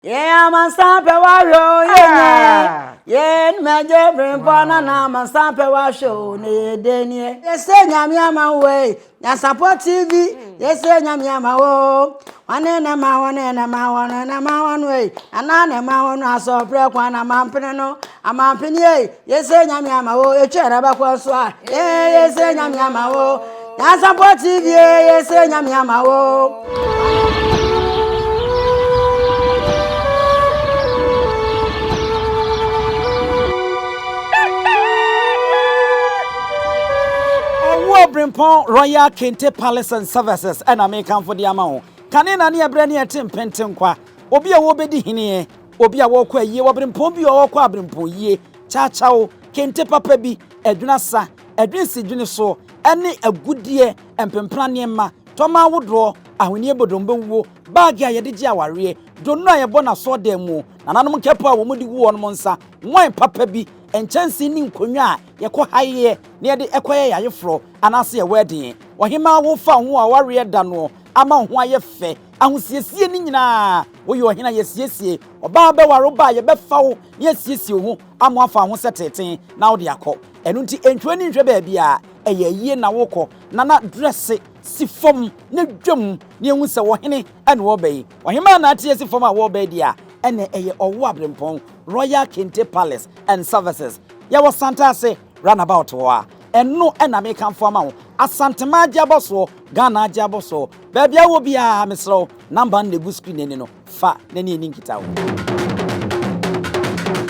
Yɛn amansan pɛ wahwɛ o yɛnyɛ yɛn mɛgye bere na na amansan pɛ wahwɛ o na yɛ den nie. Yɛsɛ nyame ama wo ei Nyansapɔ TV yɛsɛ nyame ama wo wane na ma wɔne na ma wɔne na ma wɔno ei nana na ma wɔno asɔprɛ kwan na mampene no amampene ei yɛsɛ nyame ama wo etwa na bɛkɔ so a yɛsɛ nyame ama wo Nyansapɔ TV yɛsɛ nyame ama wo. Ɔwɔ Brempɔn Royal Kente Palace and Services ɛna mekamfo de ama wo. Kane na ne ɛberɛ ne ɛte mpentenkwa. Obi a wɔbɛdi heneɛ, obi a wɔkɔ ayie wɔ Brempɔn bi a wɔkɔ abrempɔn yie, kyakyaw, kente papa bi, adwuna sa, Adwene si dwene so ne agudeɛ, mpempena nneɛma, tɔma ahodoɔ, ahweneɛ bodombewuo, baage a yɛde gye awareɛ, donno a yɛbɔ no asɔɔdan mu, nananom nkɛpo a wɔde gu wɔn nsa, wine papa bi, nkyɛnsee ne nkonnwa a yɛkɔ haeɛ na yɛde kɔyɛ yɛn ayeforɔ anaasɛ yɛn wɛɛden. Ɔhemmaa wofa wo ho awareɛ da no ama wo ho ayɛ fɛ. Ahosiesie no nyinaa, woyɛ ɔhene a yɛsiesie, ɔbaa bɛware wo ba a yɛbɛfa wo na yɛasiesie wo ho ama woafa wo ho sɛ teetee na wode akɔ. Ɛno nti ntwa w'ani nhwɛ baabi a ɛyɛ ayie na wokɔ, na na drɛse si fam na dwam na yɛhu sɛ ɔhene na ɔreba yi. Ɔhemaa na ate asi fam a wɔreba yi deɛ a, ɛnna ɛyɛ Ɔwo Aberempɔn, Royal Kente Palace and Services. Yɛwɔ Santase roundabout hɔ a, ɛno na mekamfo ama wo. Asanteman agye abɔsoɔ, Ghana agye abɔsoɔ, baabi a wowɔ biara mesrɛ wo, number no na ɛgu screen no ani no. Fa na ne ani nkitaho.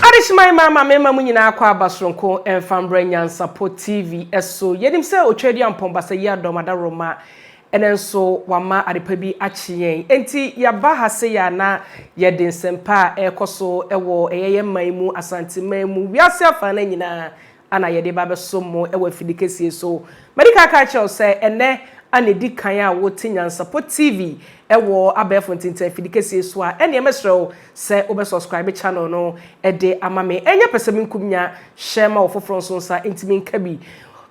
Adehyeman mma ma mema mo nyinaa akɔ aba soronko mfa mbrɛ Nyansapɔ TV so. Yɛnim sɛ Otwaduampɔn Basayi Adɔm Adaworoma ɛnɛ nso wama adepa bi akye yɛn. Enti yɛaba ha sei a na yɛde nsɛmpa a ɛrekɔ so wɔ ɛyɛ yɛn man mu, Asanteman mu, wiase afanan nyinaa a na yɛde ba abɛsom mo wɔ afidi kɛseɛ so. Madi kan aka akyerɛ wo sɛ ɛnnɛ a na ɛdi kan a wote Nyansapɔ TV wɔ abɛɛfo ntintan afidi kɛseɛ so a, ɛnneɛ mɛsrɛ wo sɛ wobɛ subscribe channel no de ama me. Ɛnyɛ pɛsɛmenkomenya, hyɛ ma ɔfoforɔ nso nsa ntumi nka bi.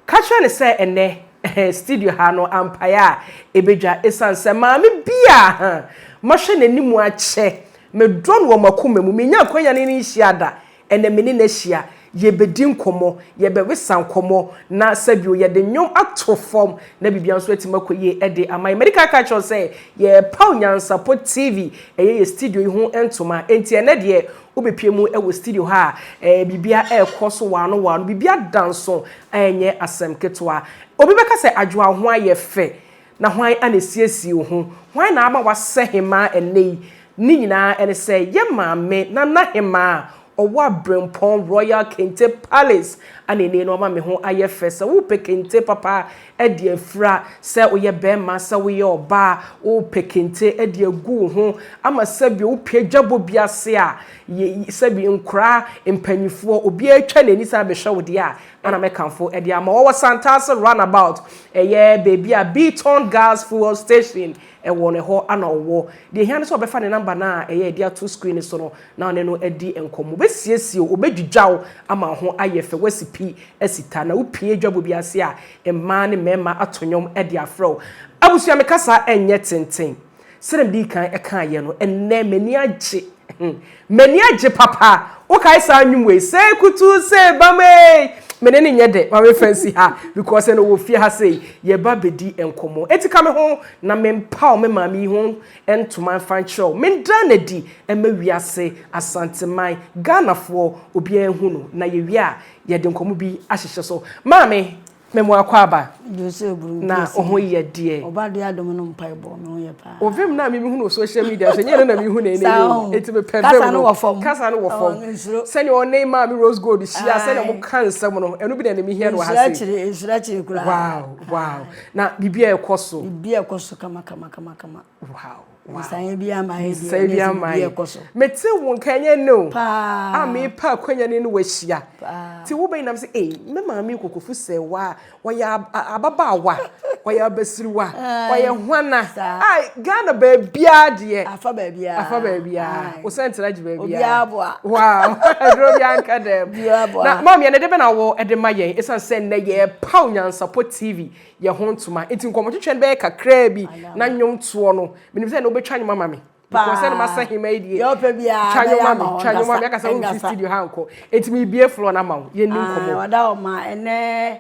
Ka kyerɛ no sɛ ɛnnɛ studio ha no ampaeɛ a ɛbɛdwa ɛsiane sɛ maame bi a mahwɛ n'anim akyɛ, medɔ no wɔ m'akoma mu, mennya akwanya ne no nhyia da, Ɛnnɛ me ne no ahyia, yɛrebɛdi nkɔmmɔ, yɛrebɛwesa nkɔmmɔ, na sɛbio yɛde nnwom ato fam na biribiara nso atumi akɔ yie de ama yɛn. Madi kan aka akyerɛ wo sɛ yɛrepaw Nyansapɔ TV, ɛyɛ yɛn studio yi ho ntoma, enti ɛnnɛ deɛ wobɛpue mu wɔ studio ha a, ɛɛ biribiara ɛrekɔ so waano waano, biribiara da nso a ɛnyɛ asɛm ketewa. Obi bɛka sɛ Adwoa wo ho ayɛ fɛ, Na hwan na esiesie wo ho? Hwan na ama woasɛ hemaa ɛnnɛ yi? Ne nyinaa ne sɛ, yɛ maame, Nana Hemaa a ɔwɔ Aberempɔn Royal Kente Palace na ɛnnɛ yi no wama me ho ayɛ fɛ. Sɛ wopɛ kente papa de afira, sɛ woyɛ barima, sɛ woyɛ ɔbaa, wopɛ kente de agu wo ho ama sɛbi wopue dwabɔ bi ase a, sɛbi nkoraa, mpanyifoɔ, obiara twa n'ani san bɛhwɛ wo deɛ a, Ana mɛkamfo de ama wo. Ɔwɔ Santase Runabout, ɛyɛ baabi a Beaton Gas Fuel Station wɔ no, ɛhɔ na ɔwɔ. Deɛ ɛhia ne sɛ ɔbɛfa ne number no a ɛyɛ de ato screen no so no na ɔne no adi nkɔmmɔ. Ɔbɛsiesie wo, ɔbɛdwidwa wo ama wo ho ayɛ fɛ, woasi pi asi ta. Na wopue dwabɔ bi ase a, mmaa ne mmarima ato nnwom de afrɛ wo. Abusua, me kasa nyɛ tenten. Sɛdeɛ medii kan kaeɛ no, ɛnnɛ m'ani agye. M'ani agye papa. Wokae saa nnwom wei? Sɛ kutu sɛ bam ei. Me ne no nyɛ dɛ, ma memfa nsi ha because ɛno wɔ fie ha sei, yɛba bɛdi nkɔmmɔ. Enti ka me ho na mempaw me maame yi ho ntoma mfa nkyerɛ wo. Menda no adi mma wiase, Asanteman, Ghanafoɔ, obiara nhu no. Na yɛwie a, yɛde nkɔmmɔ bi ahyehyɛ so. Maame, Me mo akwaaba. Na wo ho yɛ deɛ. Ɔba de adom no mpaebɔ me ho yɛ paa. Wo vim na me hu no social media so nyɛ no na me hu na ɛnɛ yi. Eti me pɛ vim no. Kasa no wɔ fam. Sɛnea ɔne maame Rose Gold hyia sɛnea mo ka nsɛm no ɛno bi na ɛna me hia no wɔ ha sei. Nsura kyiri koraa. Wow wow. Na biribi a ɛkɔ so. Biribi a ɛkɔ so kama kama kama kama. Wow. Nsaeɛ bi ama yɛ deɛ bi ama yɛ. Mete wo nka ɛnyɛ nnɛ o. A mepa akwanya ne no wahyia. Ti wo bɛyi nam sɛ ei me maame kokofu sɛ wa ɔyɛ ababaawa ɔyɛ abasiriwa ɔyɛ hwana. A Ghana baabiara deɛ. Afa baabiara. Afa baabiara. Wo sɛ ntena gye baabiara. Obiara boa. Wow. Aduro bi anka dɛm. Na maame ɛnɛ de bɛ na wɔ ɛde ma yɛn ɛsiane sɛ nnɛ yɛrepaw Nyansapɔ TV yɛ ho ntoma. Nti nkɔmmɔtwetwe no bɛyɛ kakraa bi na nnwomtoɔ no, menim sɛ ɛnɛ wobɛtwa nnwom ama me. Because sɛ na masa hema yi deɛ. Deɛ ɔpɛ biara Twa bɛyɛ nnwom ma ama me, wo twa nnwom ma me. nkasa Aka sɛ womfiri nkasa. studio ha nkɔ. Enti mebue floor no ama wo. Yɛnni Ah, nkɔmmɔ. wada hɔ ma ɛnɛ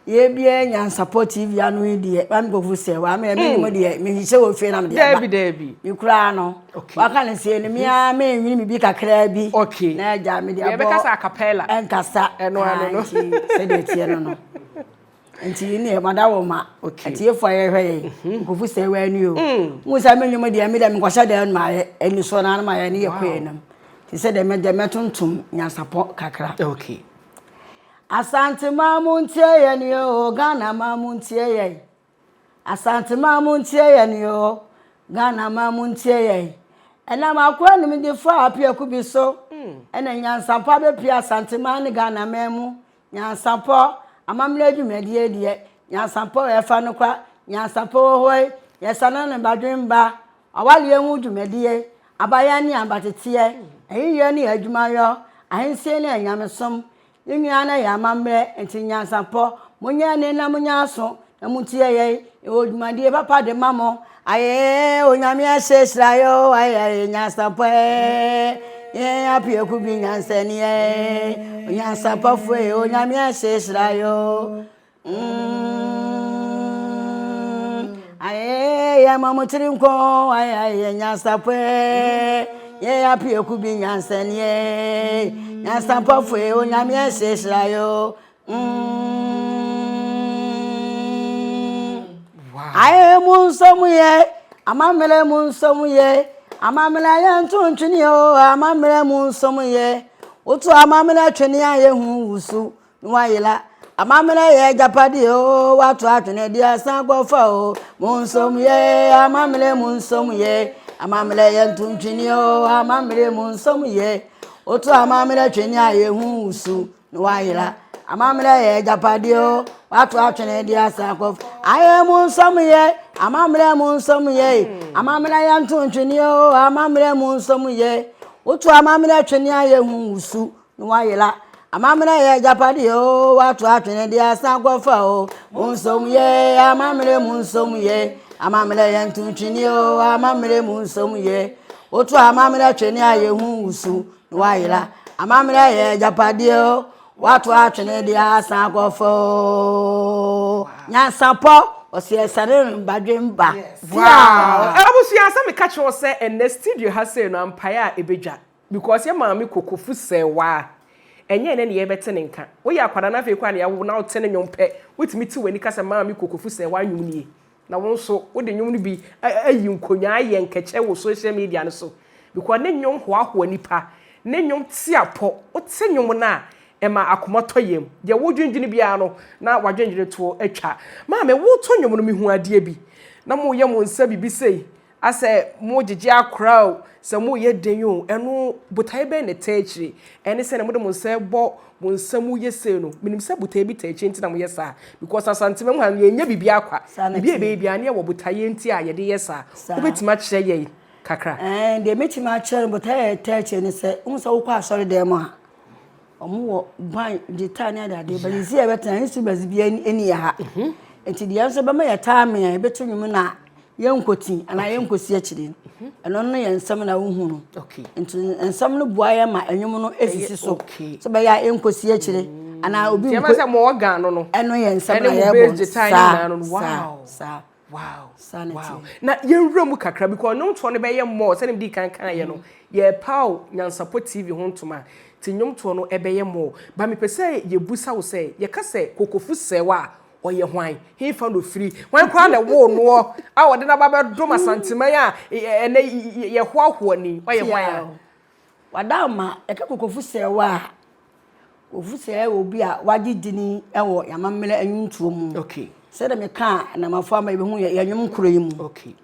yɛbie Nyansapɔ TV ano yi deɛ maame Kofu sɛ wa me me nim deɛ mehyehyɛ wɔ fie na mede aba. Daabi daabi. Me koraa no Okay. waka ne sie no me ara menwene biribi kakraa bi Okay. na agya mede abɔ Yɛbɛka sɛ acapella. ɛnkasa. Ɛno ano no. Ah, nti sɛdeɛ ɛteɛ no no. Nti ne mada wɔ ma Okay. atiefo a yɛhwɛ yɛn Nkofu sɛ wɔ ani o. Mu sɛ me nnwom deɛ me deɛ menkɔhyɛ dan no mayɛ ani so na no mayɛ ne yɛ kɔ yɛn nam. Nti sɛ deɛ me deɛ mɛtontom nyansapɔ kakra. Okay. Asante ma mo ntie yɛn o, Ghana ma mo ntie yɛn. Asante ma mo ntie yɛn o, Ghana ma mo ntie yɛn. Ɛnam akoa nimdefoɔ a apiaku bi so, ɛna nyansapɔ abɛpue Asante man ne Ghana man mu. Nyansapɔ, amammerɛ dwumadie deɛ, nyansapɔ ɛfa no kwa, nyansapɔ wɔ hɔ yi, yɛsane no badwemba, awareɛ ho dwumadie, abayɛn ne abateteɛ, ayiyɛ ne adwumayɔ, ahensie ne anyamesom, Ne nyinaa na yɛ amammerɛ, nti nyansapɔ, monyɛ ani na monyɛ aso, na montie yɛn, yɛwɔ dwumadie papa de ma mo, ayee, Onyame ahyirahyira yɛ o, ayee, nyansapɔ ee, yɛn apiaku bi nyansani ee, onyansapɔfoɔ ee, Onyame ahyirahyira yɛ o. Mm, ayɛ yɛ ma mo tiri nko ayɛ yɛ nyansapɔ yɛ apieku bi nyansani nyansapɔfo yɛ onyame ɛhyehyɛ yo. Mm, ayɛ mu nso mu yɛ amammerɛ mu nso mu yɛ amammerɛ yɛ ntontwene o amammerɛ mu nso mu yɛ woto amammerɛ twene a yɛ hu wusu Na wayera. Amammerɛ yɛ agyapadeɛ oo, wato atwene de asan akɔfa oo. Monsom yɛ, amammerɛ monsom yɛ. Amammerɛ yɛ ntontwene oo, amammerɛ monsom yɛ. Woto amammerɛ twene a yɛhu wo su na wayera. Amammerɛ yɛ agyapadeɛ oo, wato atwene de asan akɔfa. Ayɛ monsom yɛ, amammerɛ monsom yɛ. Amammerɛ yɛ ntontwene oo, amammerɛ monsom yɛ. Woto amammerɛ twene a yɛhu wo su na wayera. Amammerɛ yɛ agyapadeɛ o, wato atwene de asan akɔfa o. Monsom ye, amammerɛ mu nsom ye. Amammerɛ yɛ ntontwene o, amammerɛ mu nsom ye. Woto amammerɛ twene a yɛhu wo su na wayera. Amammerɛ yɛ agyapadeɛ o, wato atwene de asan akɔfa o. Nyansapɔ, ɔsi ɛsane no badwemba. Wow! Abusua, sɛ meka kyerɛ wo sɛ ɛnnɛ studio ha sei no ampaeɛ a ɛbɛdwa. Because yɛ maame kokofu sɛɛwaa ɛnyɛ ɛnɛ ne yɛbɛte ne nka. Woyɛ akwadaa na afei koraa na yɛawo wo na wote ne nnwom pɛ, wotumi te w'ani ka sɛ maame kokofu sɛɛwaa nnwom nie. Na wo nso wode nnwom no bi ayi nkonnwa ayɛ nkɛkyɛ wɔ social media no so. Because ne nnwom hoahoa nipa, ne nnwom te apɔ. Wote nnwom no a, ɛma akoma tɔ yam. Deɛ wodwendwene biara no, na w'adwendwene toɔ atwa. Maame, woto nnwom no mehu adeɛ bi. Na moyɛ mo nsa biribi sei, Asɛ mo gyegye akora o, sɛ mo yɛ den o, ɛno botaeɛ bɛn na ɛtaa akyire? Ɛne sɛdeɛ mode mo nsa ɛbɔ mo nsa mu yɛ sei no, menim sɛ botaeɛ bi taa akyire nti na moyɛ saa. Because Asantema mu ha no yɛnyɛ biribiara kwa. Biribi a yɛbɛyɛ biara no yɛwɔ botaeɛ nti a yɛde yɛ saa. Wobɛtumi akyerɛ yɛn kakra? Ɛɛ, deɛ mɛtumi akyerɛ no botaeɛ a ɛtaa akyire ne sɛ, wohu sɛ wokɔ asɔredan mu a, Ɔmo wɔ ban, guitar ne adeade but sisi a yɛbɛtena instruments biara nni yɛ ha. Nti deɛ nso bɛma yɛ time a yɛbɛto nnwom na yɛnkɔti anaa yɛnkɔsi akyire no, ɛno no yɛ nsɛm na wohu no. Nti nsɛm no boa yɛ ma nnwom no sisi so sɛ bɛyɛ a yɛnkɔsi akyire anaa obi nkɔ. Nti ɛma sɛ mo organ no no. Ɛno yɛ nsɛm na yɛbɔ no saa saa saa. Wow. Saa na Wow. ɛteɛ. Na yɛnwura mu kakra because nnwomtoɔ no bɛyɛ more sɛdeɛ mede kan kaeɛ no. Yɛrepaw Nyansapɔ TV ho ntoma nti nnwomtoɔ no ɛbɛyɛ more. But mepɛ sɛ yɛbusa wo sɛ yɛka sɛ Kokofu Sɛw a ɔyɛ hwan? Hefa na ɔfiri? Hwan koraa na ɛwoo noɔ a ɔde no aba abɛdom Asanteman a ɛnnɛ yɛhoahoa ni? Ɔyɛ hwan a? Tiaw. Wadaama, yɛka Kokofu Sɛw a, Ofisɛ yɛ obi a wagye dini wɔ yɛn amammerɛ nnwontoɔ mu. Okay. Sɛdeɛ mekaa Nnamafo ama yɛbɛhu yɛn yɛn nnwom koro yi mu. Okay.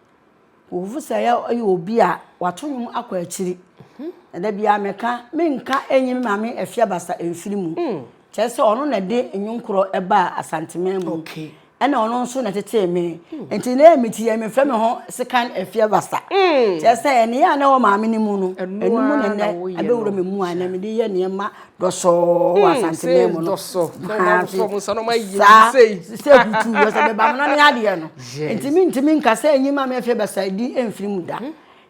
Ofisɛ yɛ yɛ obi a wato nnwom akɔ akyiri. Mhm. Na da biara meka menka enyi me maame Afia Basa mfiri mu. Mm. Kyerɛ sɛ ɔno na ɛde nnwom korɔ baa Asanteman mu. Okay. Ɛna ɔno nso na ɛtetee me. Nti na ɛyɛ me ti yɛ mefrɛ me ho Sekan Afia Basa. Kyerɛ sɛ nneɛ a na ɛwɔ maame no mu no, ɛno mu na nnɛ abɛwura me mu a nnɛ mede yɛ nneɛma dɔsɔɔ wɔ Asanteman mu no. Saa sɛ kutu wɔ sɛ bɛba no ne adeɛ no. Nti mentumi nka sɛ ɛnyi maame Afia Basa di mfiri mu da.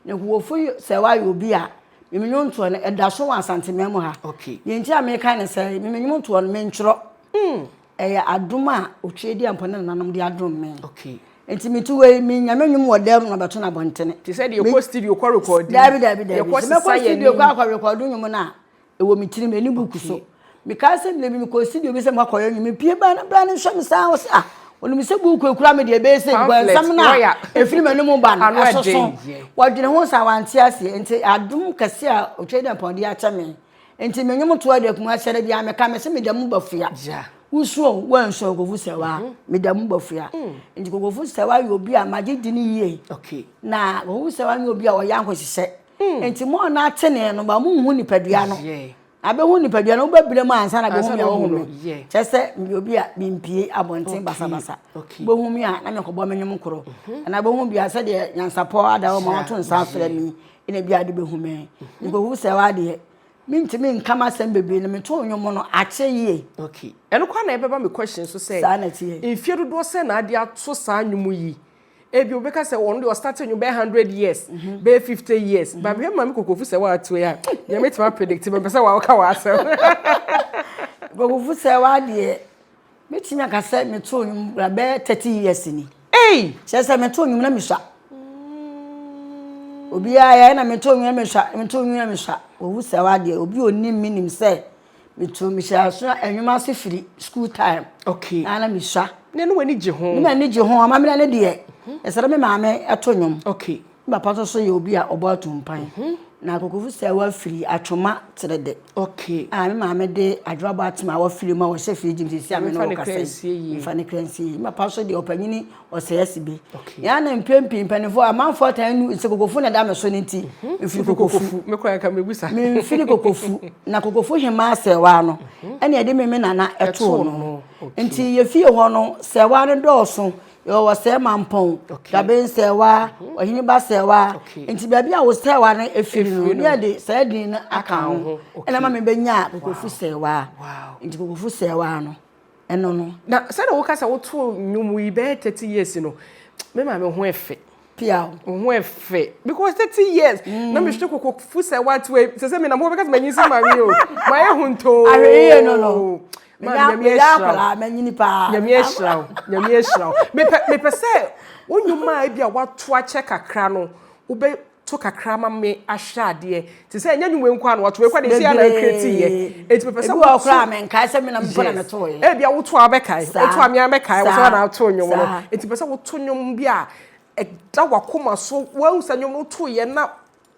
Na Kokofu Sɛwa yɛ obi a me me nnwontoɔ no ɛda so wɔ Asanteman mu ha. Okay. Deɛ nti a meka ne sɛ me me nnwontoɔ no mentwerɛ. Mm. Ɛyɛ adom a Otweaduampɔn ne nananom de adom me. Okay. Nti mete wei menya me nnwom wɔ dɛm na bɛto no abɔntene. Te sɛ deɛ yɛkɔ studio kɔ rekɔdi. Daabi daabi daabi. Yɛkɔ Sɛ mɛkɔ sesa yɛn studio kɔ anim. akɔ rekɔdo nnwom no a, ɛwɔ me tirim, ɛni book so. Mekae sɛ mmerɛ bi mekɔɔ studio bi sɛ mekɔyɛ nnwom, mepie baa na bra no nhwɛ me saa, ɔse ah, ɔnim sɛ book ekura me deɛ ɛbɛyɛ sɛ because Pamphlet, nsɛm no a lawyer. ɛfiri m'anom ba no Ano ɛsoso. ɛden, yeah. Wɔdwene ho saa wante aseɛ. Nti adom kɛseɛ a Otweaduampɔn de akyɛ me. Nti me nnwom toɔ deɛ Kumasi da biara meka, mese meda mu bafua. Yeah. Wosu o, woansu o, Kokofu Sɛwa, meda mu bafua. Nti Kokofu Sɛwa yɛ obi a magye di no yie. Okay. Na Kokofu Sɛwa nyɛ obi a ɔyɛ ahohyehyɛ. Nti mo a na ate ne no ba mo nhu nipadua no. Yeah. Abɛhu nipadua no wobɛbrɛ mu ansa na bɛhu me a wohu me. Yeah. Kyerɛ sɛ meyɛ obi a mempie abɔnten basabasa. Okay. Wobɛhu me a na mekɔbɔ me nnwom korɔ. Anaa bɛhu bi a sɛdeɛ nyansapɔ ada hɔ ma wɔto nsa afrɛ me ɛna bi a de bɛhu me. Nkohu sɛ wadeɛ mentumi nka m'asɛm bebree na meto nnwom no akyɛ yie. Okay. Ɛno koraa na ɛbɛba me question so sɛ Saa na ɛteɛ. mfie dodoɔ sɛ na ade ato saa nnwom yi. Ebi obi ka sɛ ɔno deɛ ɔstarte nnwom bɛyɛ 100 years, bɛyɛ 50 years. Ba mehwɛ maame Kokofu sɛ woato yi a, nea mɛtumi apredict mepɛ sɛ woka w'asɛm. Kokofu sɛ wadeɛ mɛtumi aka sɛ meto nnwom kura bɛyɛ 30 years ni. Ei! Kyerɛ sɛ meto nnwom na mesua. Obiara yɛ na meto nnwom na mesua, meto nnwom na mesua. Kokofu sɛ wadeɛ obi a onim me nim sɛ meto mehyɛ aso nnwom ase firi school time. Okay. Na na mesua. Na ɛno w'ani gye ho. Ne m'ani gye ho amammerɛ ne deɛ ɛsɛ dɛ me maame ɛto nnwom. Okay. Me papa nso so yɛ obi a ɔbɔ atumpan. Na Kokofu sɛ wafiri atwoma tere de. Okay. A me maame de adwoabɔ atem a wafiri mu a wɔhyɛ firi gyim sisi a me ne Mfa wo ne kasa kra yi. nsie yie. Mfa ne kra nsie yie. Me papa nso deɛ ɔpanyini ɔsɛe asibe. Okay. Yɛn na mpɛn pii mpanimfoɔ amanfoɔ taa nu sɛ Kokofu na ɛda me so no nti mfiri Kokofu. Me koraa nka mebusa. Memfiri Kokofu. Na Kokofu hemaa sɛwaa no ɛna yɛde me me nana ɛtoo no. no. Okay. Nti yɛfie hɔ no sɛwaa no dɔɔso. Yɛwɔ sɛɛ mampɔn, Okay. daben sɛwaa, ɔhene ba sɛwaa. Okay. Nti baabi a wo sɛwaa no efiri no, Efiri ne no. yɛde saa din no aka ho. ho. Okay. Ɛna ma mebɛnyaa Kokofu sɛwaa. Wow. Nti Kokofu sɛwaa no, ɛno no. Na sɛdeɛ woka sɛ wotoo nnwom yi bɛyɛ 30 years no, me maame ho ɛfɛ. Pia o. Ho ɛfɛ. Because 30 years, na mehwɛ Kokofu sɛ wate wei, sɛ sɛ menam hɔ bɛka sɛ manyi sɛ maame o. Mayɛ ho ntoo. Ahwɛ yie no no. Maame, Nyame Meda ahyira wo. akwadaa manyini paa. Nyame ahyira wo. Nyame ahyira wo. Mepɛ mepɛ sɛ wo nnwom a ebi a wato akyɛ kakra no, wobɛto kakra ma me ahwɛ adeɛ. Te sɛ ɛnyɛ nnwom wei nko ara na wato, wei koraa deɛ ɛsi a na akreti yɛ. Enti mepɛ sɛ Ebi wɔ hɔ woto koraa a menkae sɛ me na mpo na metooeɛ. Ebi a woto a wobɛkae. Saa. Woto a me ara mɛkae. Wo sɛ Saa. wo na woto nnwom no. Saa. Enti mepɛ sɛ woto nnwom bi a ɛda w'akoma so. Woahu sɛ nnwom no wotoeɛ na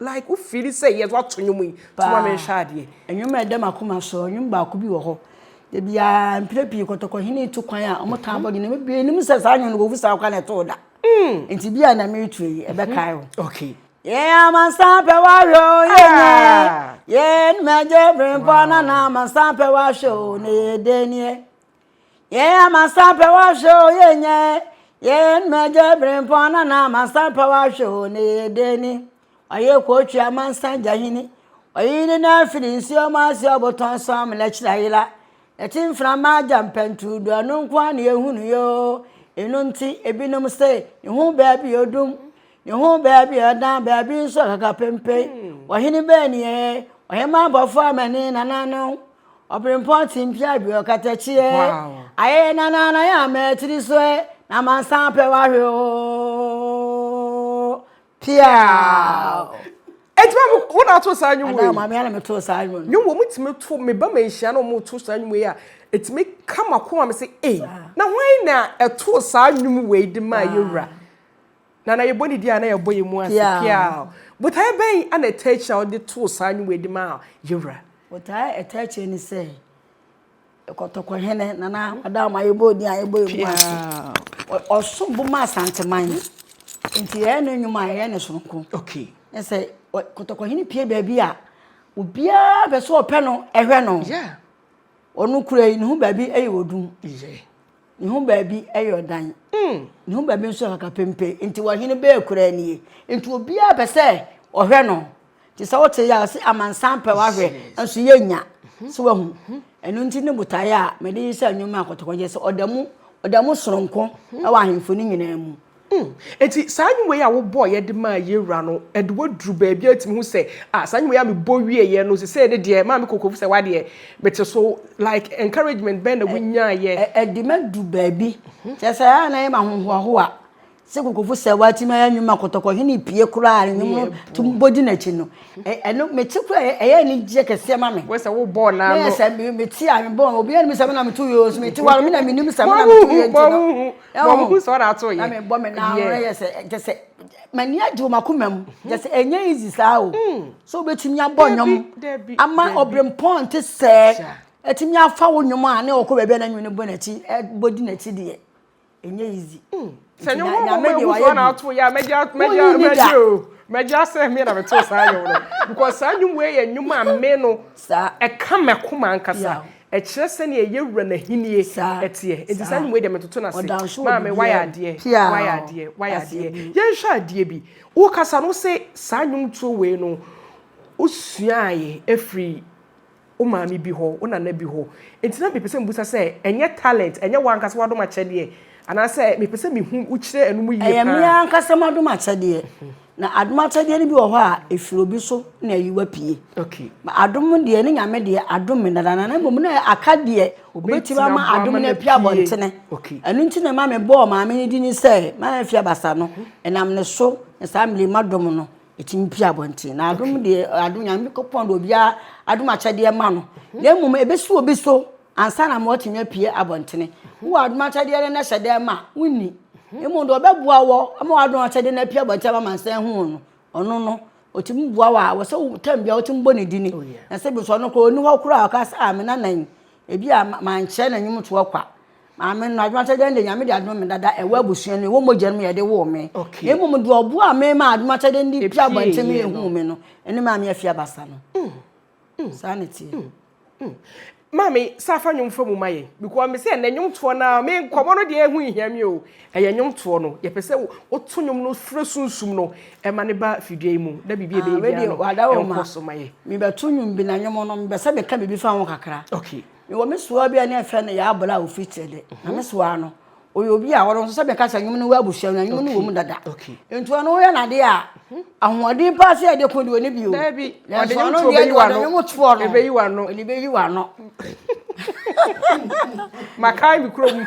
like wo feel sɛ yes woato nnwom yi. To ma menhwɛ adeɛ. Nnwom a ɛda m'akoma so, nnwom baako bi wɔ hɔ. Da biara mprɛ pii kɔtɔkɔhene tu kwan a wɔtaa bɔ nnwom no. Bebree nim sɛ saa nnwom no Kofi Sarkwa na ɛtoo da. Nti bi a na mereto yi, ɛbɛkae wo. Okay. Yɛn amansan pɛ wahwɛ o yɛnyɛ. Ah. Yɛn mɛgye bere na na amansan pɛ wahwɛ o na yɛde nie. Yɛn amansan pɛ wahwɛ o yɛnyɛ. Yɛn mɛgye bere na na amansan pɛ wahwɛ o na yɛde ni. Ɔyɛ kɔɔtwi amansan gyahene. Ɔyi ne nan firi nsuo mu ase ɔbɔtɔn so amena kyerɛ ayera. Yɛte mframa agya mpɛntu do ɛno nko ara na yɛhunu yoo. Ɛno nti ebinom se ne ho baabi odum. Ne ho baabi ɔdan baabi nso akaka pempe. Ɔhene bɛn nie? Ɔhemmaa bɔfo amani nananom. Ɔberempɔn timpia bi ɔkatakyiɛ. Wow. Ayɛ nanana yɛ ama atiri so ɛ. Na amansan pɛ wahwe o. Piaw. Enti maame wo na ato saa nnwom wei? Ada maame ana meto saa nnwom no. Nnwom wɔ mutumi to me ba ma nhyia na wɔn to saa nnwom wei a etumi ka m'akoma me sɛ ei na hwan na ɛto saa nnwom wei de maa yɛwura na na yɛbɔ ne di a na yɛbɔ yɛn mu ase piaw. Botaeɛ bɛn ana ɛta akyire a wɔde too saa nnwom wei de maa yɛwura? Botaeɛ ɛta akyire ne sɛ Kɔtɔkɔhene Nana Adaama yɛbɔ din a yɛbɔ yɛn mu ase. Ɔsom bo ma Asanteman. Nti yɛyɛ ne nnwom a yɛyɛ ne soronko. Okay. Ne sɛ Kɔtɔkɔhene pie baabi a obiara pɛ sɛ ɔpɛ no ɛhwɛ no. Yeah. Ɔno kura yi ne ho baabi yɛ odum. Yeah. Ne ho baabi yɛ ɔdan. Ne ho baabi nso yɛ kakapempe. Nti ɔhene bɛɛ kura nie. Nti obiara pɛ sɛ ɔhwɛ no. Nti sɛ wote yɛ a ɔse amansan pɛ wahwɛ nso yɛnya so wahu. Ɛno nti ne botaeɛ a mede yi sɛ nnwom a kɔtɔkɔgye sɛ ɔda mu ɔda mu soronko wɔ ahemfo no nyinaa mu. Enti saa nnwom wei a wobɔeɛ de maa yɛn wura no, ɛde woaduru baabi a wotumi hu sɛ, ah, saa nnwom wei a mebɔ wieeɛ no, sesei ne deɛ, Maame Kokofu sɛ wadeɛ, mete so, like encouragement bɛn na wonyaeɛ? Ɛde madu baabi, kyerɛ sɛ ɛyɛ a na ɛyɛ me ahohoahoa sɛ Kokofu sɛ watumi ayɛ nnwom a Kɔtɔkɔhene pue koraa a nnwom no tumi bɔ di n'akyi no, ɛno mete koraa ɛyɛ anigyeɛ kɛseɛ ma me. Wo sɛ wobɔɔ n'ano. Na yɛ sɛ mete a mebɔ, obiara nim sɛ me na meto yɛ o, nso mete hɔ a me na menim sɛ me na meto yɛ nti no. Wɔn ho sɛ ɔna ato yɛ. Na me bɔ me nan ano yɛ sɛ kyɛ sɛ m'ani agye wɔ m'akoma mu kyɛ sɛ ɛnyɛ easy saa o. So wobɛtumi abɔ nnwom ama ɔbrempɔn te sɛ ɛtumi afa wo nnwom a ne ɔkɔ baabi a na nnwom no bɔ n'akyi ɛbɔ di n'akyi deɛ ɛnyɛ easy. Sɛ nnwom hɔ mɔ ehu sɛ ɔna ato yɛ a mɛgye mɛgye mɛgye o mɛgye asɛ me na meto saa nnwom no because saa nnwom wei yɛ nnwom a me no ɛka m'akoma ankasa. Ɛkyerɛ sɛnea yɛn Wura n'ahenni teɛ. Enti saa nnwom yi deɛ metoto no ase. Maame, woayɛ adeɛ, woayɛ adeɛ, woayɛ adeɛ. Yɛnhwɛ adeɛ bi. Wokasa no, wose saa nnwomtoɔ wei no, wosuaeɛ firi wo maame bi hɔ, wo nana bi hɔ. Enti na mepɛ sɛ mebisa sɛ, ɛnyɛ talent, ɛnyɛ w'ankasa w'adom akyɛdeɛ? Anaasɛ mepɛ sɛ mehu, wokyerɛ ɛno mu yie paa. Ɛyɛ me ankasa m'adom akyɛdeɛ. Na adom akyɛdeɛ no bi wɔ hɔ a, ɛfiri obi so na ayi wo apue. Okay. Ma adom deɛ, ne Nyame deɛ, adom me dada, na mmom na aka deɛ obɛtumi ama adom no apue abɔntene. Okay. Ɛno nti na ɛma mebɔɔ maame no din sɛ, Maame Afia Abasa no, ɛnam ne so na saa mmerɛ yi m'adom no, ɛtumi pue abɔntene. Na adom deɛ, adom, Nyame kɔpɔn de obiara adom akyɛdeɛ ma no. Na mmom ɛbɛsi obi so ansa na ma watumi apue abɔntene. Wowɔ adom akyɛdeɛ no na hyɛ dɛm a, wonni. Mmom deɛ ɔbɛboa wɔ ama w'adom akyɛdeɛ no apue abɔntene ama amansan ahu wo no, ɔno no, ɔtumi boa wo a, wɔ sɛ wo tam biara wotumi bɔ ne dini. Oh, Na sɛ bi nso ɔno koraa ɔnni hɔ koraa a ɔka sɛ, ah, me nana yi, ebi a mankyerɛ no nnwomtoɔ kwa. Maame no, adom akyɛdeɛ no deɛ Nyame de adom me dada, ɛwɔ abusua no mu, ɛwɔ mogya no mu yɛde woo me. Okay. Na mmom deɛ ɔboaa me ma adom akyɛdeɛ no de pue abɔntene ma Ɛpueeɛ no. yɛhuu me no, ɛne Maame Afia Abasa no. Saa na ɛteɛ. Maame, sa fa nnwom fa mu ma yɛn. Because me sɛ ɛnɛ nnwomtoɔ no ara, me nkɔmmɔ no deɛ ɛho nhia me o. Ɛyɛ nnwomtoɔ no. Yɛpɛ sɛ woto nnwom no frɛ sunsum no ma no ba fidua yi mu na biribi a Ah, ɛbɛyɛ wei biara deɛ no wada wo ma. ɛnkɔ so ma yɛn. Mebɛto nnwom bi na nnwom no mebɛ sɛ meka biribi fa ho kakra. Okay. Mewɔ me soa bi a ne yɛfrɛ no Yaa Abla a ɔfiri Kyerɛdɛ. Na me soa no, ɔyɛ obi a ɔno nso sɛ meka sɛ nnwom no wɔ abusua no, nnwom no wɔ mu dada. Nti ɔno woyɛ n'adeɛ a, ahoɔden paa sɛ yɛde ko deɛ ɔni bi o. Daabi, ɔde Nanso nnwom ɔno toɔ deɛ bɛyi deɛ ɔde w'ano. nnwom toɔ no, Ɛbɛyi w'ano. ɔde bɛyi w'ano. Makae me kurom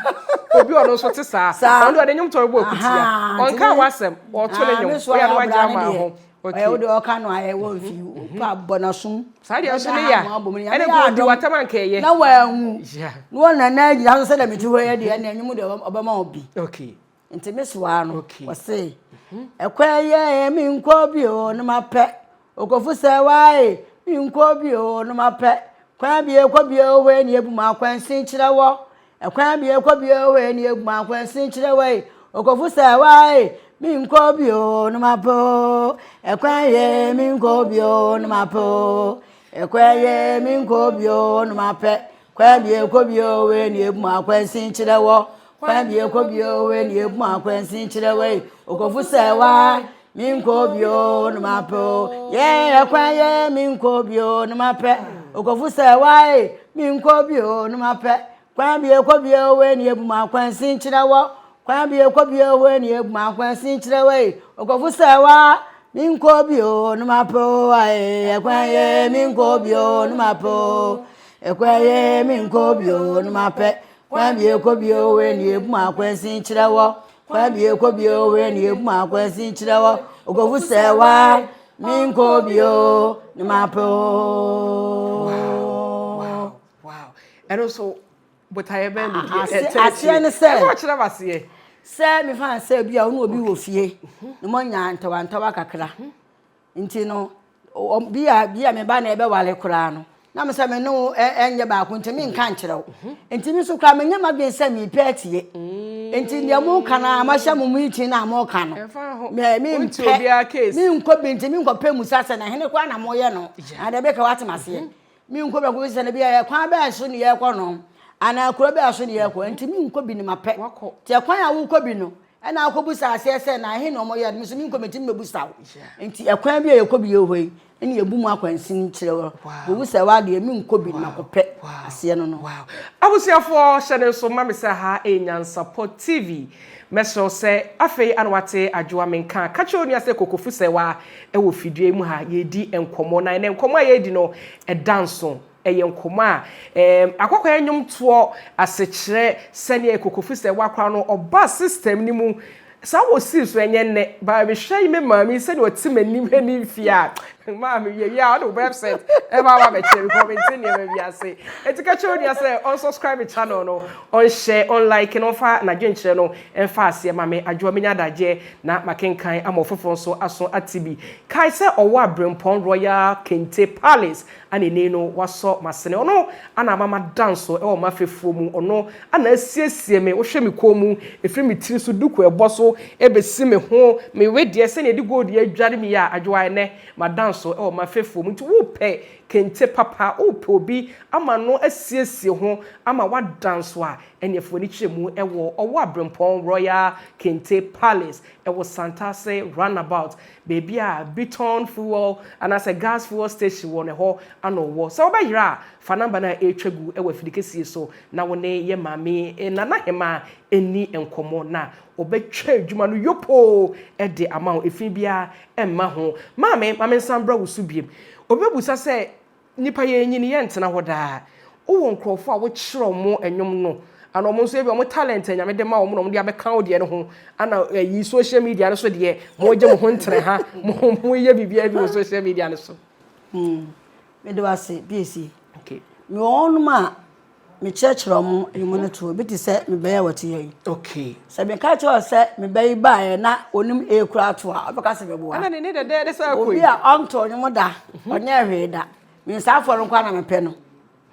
obi ɔno nso te saa. Saa. Ɔno deɛ ɔde nnwom toɔ bɛbɔ akutia. Ahaa, nti Ɔnka me- w'asɛm, ɔto ne Ah, me nnwom. soa Woyɛ Yaa no wagye Abla no ama deɛ, ho. Ɔyɛ wo deɛ ɔka no ayɛ wɔ mfi wopɛ abɔ n'asom. Saa deɛ nso ne ya. Ɛne nka ɔdi w'atam anka ɛyɛ. Na wanwu. Na wɔn nana agyina so sɛdeɛ mete hɔ yɛ deɛ ɛne ɛnwom deɛ ɔbɛma wo bi. Okay. Nti me soa no. Okay. Ɔse ɛkwan yɛ me nkɔ bi o no mapɛ. Okofu sɛ wae me nkɔ bi o no mapɛ. Kwan bi ekɔ bi o hɔ ni ebu ma akwansin kyerɛ wɔ. Ɛkwan bi ɛkɔ bi o wei ni ebu akwansin kyerɛ wei okofu sɛ wae mi nkɔ bi o no ma po ɛkwan yɛ mi nkɔ bi o no ma po ɛkwan yɛ mi nkɔ bi o no ma pɛ kwan bi ɛkɔ bi o wei ni ebu akwansin kyerɛ wɔ kwan bi ɛkɔ bi o wei ni ebu akwansin kyerɛ wei okofu sɛ wae mi nkɔ bi o no ma po yɛ ɛkwan yɛ mi nkɔ bi o no ma pɛ okofu sɛ wae mi nkɔ bi o no ma pɛ Kwan bi ekɔ bi o wei ni ebu ma akwansin kyerɛ wɔ. Kwan bi ekɔ bi o wei ni ebu ma akwansin kyerɛ wɔ yi. Okɔfo sɛ wa mi nkɔ bi o no ma pɛ o ae. Ɛkwan ye mi nkɔ bi o no ma pɛ o. Ɛkwan ye mi nkɔ bi o no ma pɛ. Kwan bi ekɔ bi o wei ni ebu ma akwansin kyerɛ wɔ. Kwan bi ekɔ bi o wei ni ebu ma akwansin kyerɛ wɔ. Okɔfo sɛ wa mi nkɔ bi o no ma pɛ o. Wow, wow. Wow. Ɛno nso botaeɛ bɛn na di ɛtɛ aseɛ ne sɛ ɛsɛ ɔkyerɛ m aseɛ. Sɛ mefa sɛ bi a wo ne obi wɔ fie na moanya ntawantawa kakra nti no bi a bi a me ba na ɛbɛwale koraa no na me sɛ me ne wo ɛnyɛ baako nti menka nkyerɛ wo nti me nso koraa menyɛ m'adwene sɛ mepɛ atie nti deɛ moka no a mahyɛ mo meeting no a moka no mempɛ menkɔ bi nti menkɔpɛ mu sa sɛ na hene koraa na moyɛ no na deɛ bɛka woatem aseɛ Menkɔ bi akɔbisa no bi a kwan bɛɛ so ne yɛkɔ no anaa kuro bɛɛ so ne yɛkɔ nti menkɔ bi no mapɛ nti ɛkwan a wokɔ bi no. Ɛna akɔbusa aseɛ sɛ na ɛhe na wɔyɛ no, me nso menkɔ metumi mɛbusa wo. Nti ɛkwan bi a yɛkɔ bi yɛ hɔ yi, ɛna yɛbu mu akwansin kyerɛ wɔ. Wɔwu sɛ wadeɛ menkɔ bi na makɔpɛ aseɛ no no. Wow. Abusuafoɔ hyɛ no nso ma me sɛ ha ɛyɛ Nyansapɔ TV. Mɛsrɛ wo sɛ afei ana wate Adwoa Menka. Ka kyerɛ onua sɛ Kokofu Sɛwa ɛwɔ fidua yi mu ha yɛredi nkɔmmɔ. Na ɛnɛ nkɔmmɔ a yɛredi no ɛda nso. Ɛyɛ nkɔmmɔ a ɛɛm akɔkɔyɛ nnwomtoɔ asekyerɛ sɛdeɛ Kokofu Sɛwa koraa no ɔba system no mu Saa wɔ sii so ɛnyɛ nnɛ but me hwɛ yi me maame yi sɛdeɛ ɔte m'anim hwɛ ne mfie a maame wie wie a ɔde wo website ɛba aba bɛkyerɛ because mente nneɛma bi ase eti ka kyerɛ onua sɛ ɔnsubscribe channel no ɔnhyɛ ɔnlike na ɔmfa n'adwenkyerɛ no ɛmfa aseɛ ma me adwoa menya adagyeɛ na makenkan ama ɔfoforɔ nso aso ate bi kae sɛ ɔwɔ abrempɔn Royal Kente Palace Ana nnɛ yi no wasɔ m'asene. Ɔno ana ama mada nso wɔ m'afɛfoɔ mu. Ɔno ana asiesie me. Wohwɛ me kɔn mu, ɛfiri me tiri so duku a ɛbɔ so bɛsi me ho, me wedeɛ, sɛdeɛ yɛde gold adware me yi a, Adwoa, ɛnnɛ mada nso wɔ m'afɛfoɔ mu. Nti wopɛ kente papa, wopɛ obi ama no asiesie ho ama woada nso a, ɛnneɛ fa w'ani kyerɛ mu wɔ Ɔwɔ Aberempɔn Royal Kente Palace wɔ Santase Runabout. Baabi a Biton fuel anaasɛ gas fuel station wɔ no ɛhɔ ana ɔwɔ. Sɛ wobɛyera a, fa number no a ɛretwa gu wɔ afidi kɛseɛ yi so na wo ne yɛ maame Nana Hemaa nni nkɔmmɔ na ɔbɛtwa adwuma no yopoo de ama wo. Efi biara mma ho. Maame, ma mensan mbra wo so biom. Obi bɛbusa sɛ, Nnipa yɛnyini yɛntena hɔ daa. Wowɔ nkurɔfoɔ a wokyerɛ wɔn nnwom no ana wɔn nso ebi wɔn talent a Nyame de ma wɔn na wɔn de abɛka wo deɛ no ho ana ayi social media no so deɛ mo gye mo ho ntere ha mo mo yɛ biribiara bi wɔ social media no so. Hmm. Mede wo ase PAC. Okay. Mewɔ wɔnom a mekyerɛkyerɛ wɔn nnwom no to ebi te sɛ me bɛyɛ wɔte yɛ yi. Okay. Sɛ meka kyerɛ wɔ sɛ me bɛ yi baeɛ na onim A koraa to a ɔbɛka sɛ meboa. Ɛna ne ne dɛdɛɛdɛ sɛ akɔ yi. Obi a ɔnto nnwom da ɔnyɛ hwee da me nsaafoɔ no nkoa na mepɛ no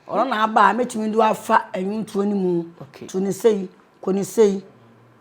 ɔno na aba a mɛtumi de afa nnwomtoɔ no mu to ne sei kɔ ne sei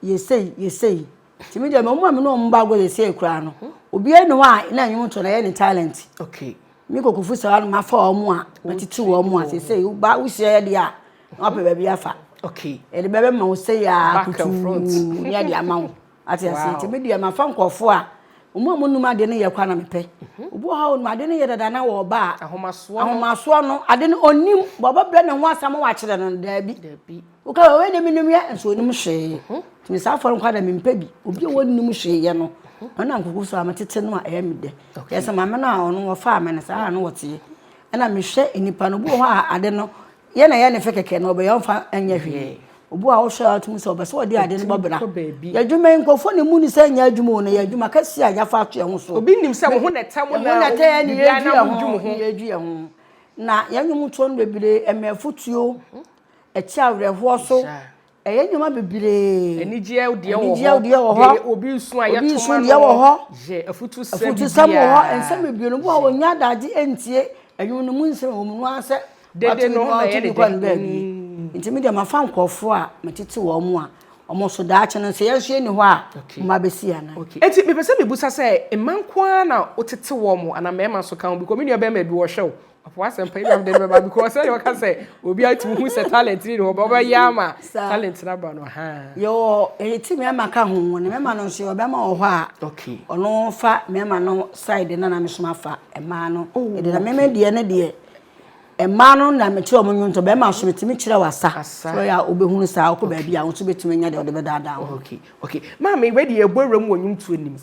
yɛ sei yɛ sei nti me deɛ wɔn a me ne wɔn ba agorɔ sɛsei koraa no obiara ni hɔ a na nnwomtoɔ no ɛyɛ ne talent. Okay. Me kokofo saa no mafa wɔn a matete wɔn a sese ba wohyia yɛ deɛ a na wapɛ baabi afa. Okay. Yɛde bɛbɛ ma wo sɛ yɛ a kutuu ne yɛde ama wo. Ate ase nti me deɛ mafa nkurɔfoɔ a wɔn a wɔnum adeɛ no yɛ kora na mepɛ. Obi wɔ hɔ a wɔnum adeɛ no yɛ dada na wɔba a. Ahomasoɔ no. Ahomasoɔ no ade no onim wɔbɛbrɛ ne ho asa ma wakyerɛ no daabi. Daabi. Woka wɔ wei de menim yɛ nso onim hwee. Nti me saa afɔre nkwa da mempɛ bi. Obi a wɔnnim hwee yɛ no ɔno na nkurɔfoɔ so a metete no a ɛyɛ me dɛ. Yɛ sɛ maame no a ɔno wɔfaa me no saa na no wɔteɛ. Ɛna mehwɛ nnipa no obi wɔ hɔ a ade no yɛ na ɛyɛ ne fɛ kɛkɛ na ɔbɛyɛ ɔmfa nyɛ hwee. Obi wɔ hɔ a wohwɛ a wotumi sɛ ɔbɛ sɛ ɔde ade no bɔ bra. Yɛ adwuma yi nkurɔfoɔ na emu ni sɛ nyɛ adwuma o na yɛ adwuma kɛseɛ a yɛafa ato yɛn ho so. Obi nim sɛ wo ho na ɛtɛ mo na biribiara na mo dwum ho. Yɛdwi yɛn ho. Na yɛn nnwomtoɔ no bebree ɛma afutuo, ɛte awerɛhoɔ so. Ɛyɛ nneɛma bebree. Anigyeɛ deɛ wɔ hɔ. Anigyeɛ deɛ wɔ hɔ. Deɛ obi nsu a Obi yɛto nsu ma deɛ wɔ hɔ. Yɛ afutusɛm Afutusɛm wɔ hɔ. biara. Nsɛm bebree no, obi wɔ hɔ a ɔnnya adagye ntie ɛnwom no mu nsɛm a ɛwɔ mu no ara sɛ Dede no na ɛyɛ ne kɔ ne dɛ. baabi. Nti me deɛ mafa nkurɔfoɔ a metete wɔn a wɔn nso daakye no sɛ yɛn nso yɛnni hɔ a wɔn abɛsi anan. Okay. Enti mepɛ sɛ mebusa sɛ mma nko ara na wotete wɔn anaa mmarima nso ka ho because me nua barima bi wɔhwɛ wo Ɔpɛ w'asɛm pa ebi a mede no bɛba because sɛdeɛ wɔka sɛ obi atumi hu sɛ talent ni hɔ ɔbɛyɛ ama talent no aba no ha. Yɛwɔ ɛyɛ ti mmarima ka ho ne mmarima no nso yɛwɔ bɛrima wɔ hɔ a okay ɔno fa mmarima no side na na me so mafa mmaa no oh, ɛde na mmarima deɛ ne deɛ mmaa no na mekyerɛ wɔn nnwonto bɛrima so metumi kyerɛ wɔ asa sɛ ɔyɛ a wobɛhunu saa wokɔ baabi a wo nso bɛtumi anya deɛ wode bɛdaadaa ho. Okay okay maame wei deɛ yɛbɔ awura mu wɔ nnwomtoɔ nim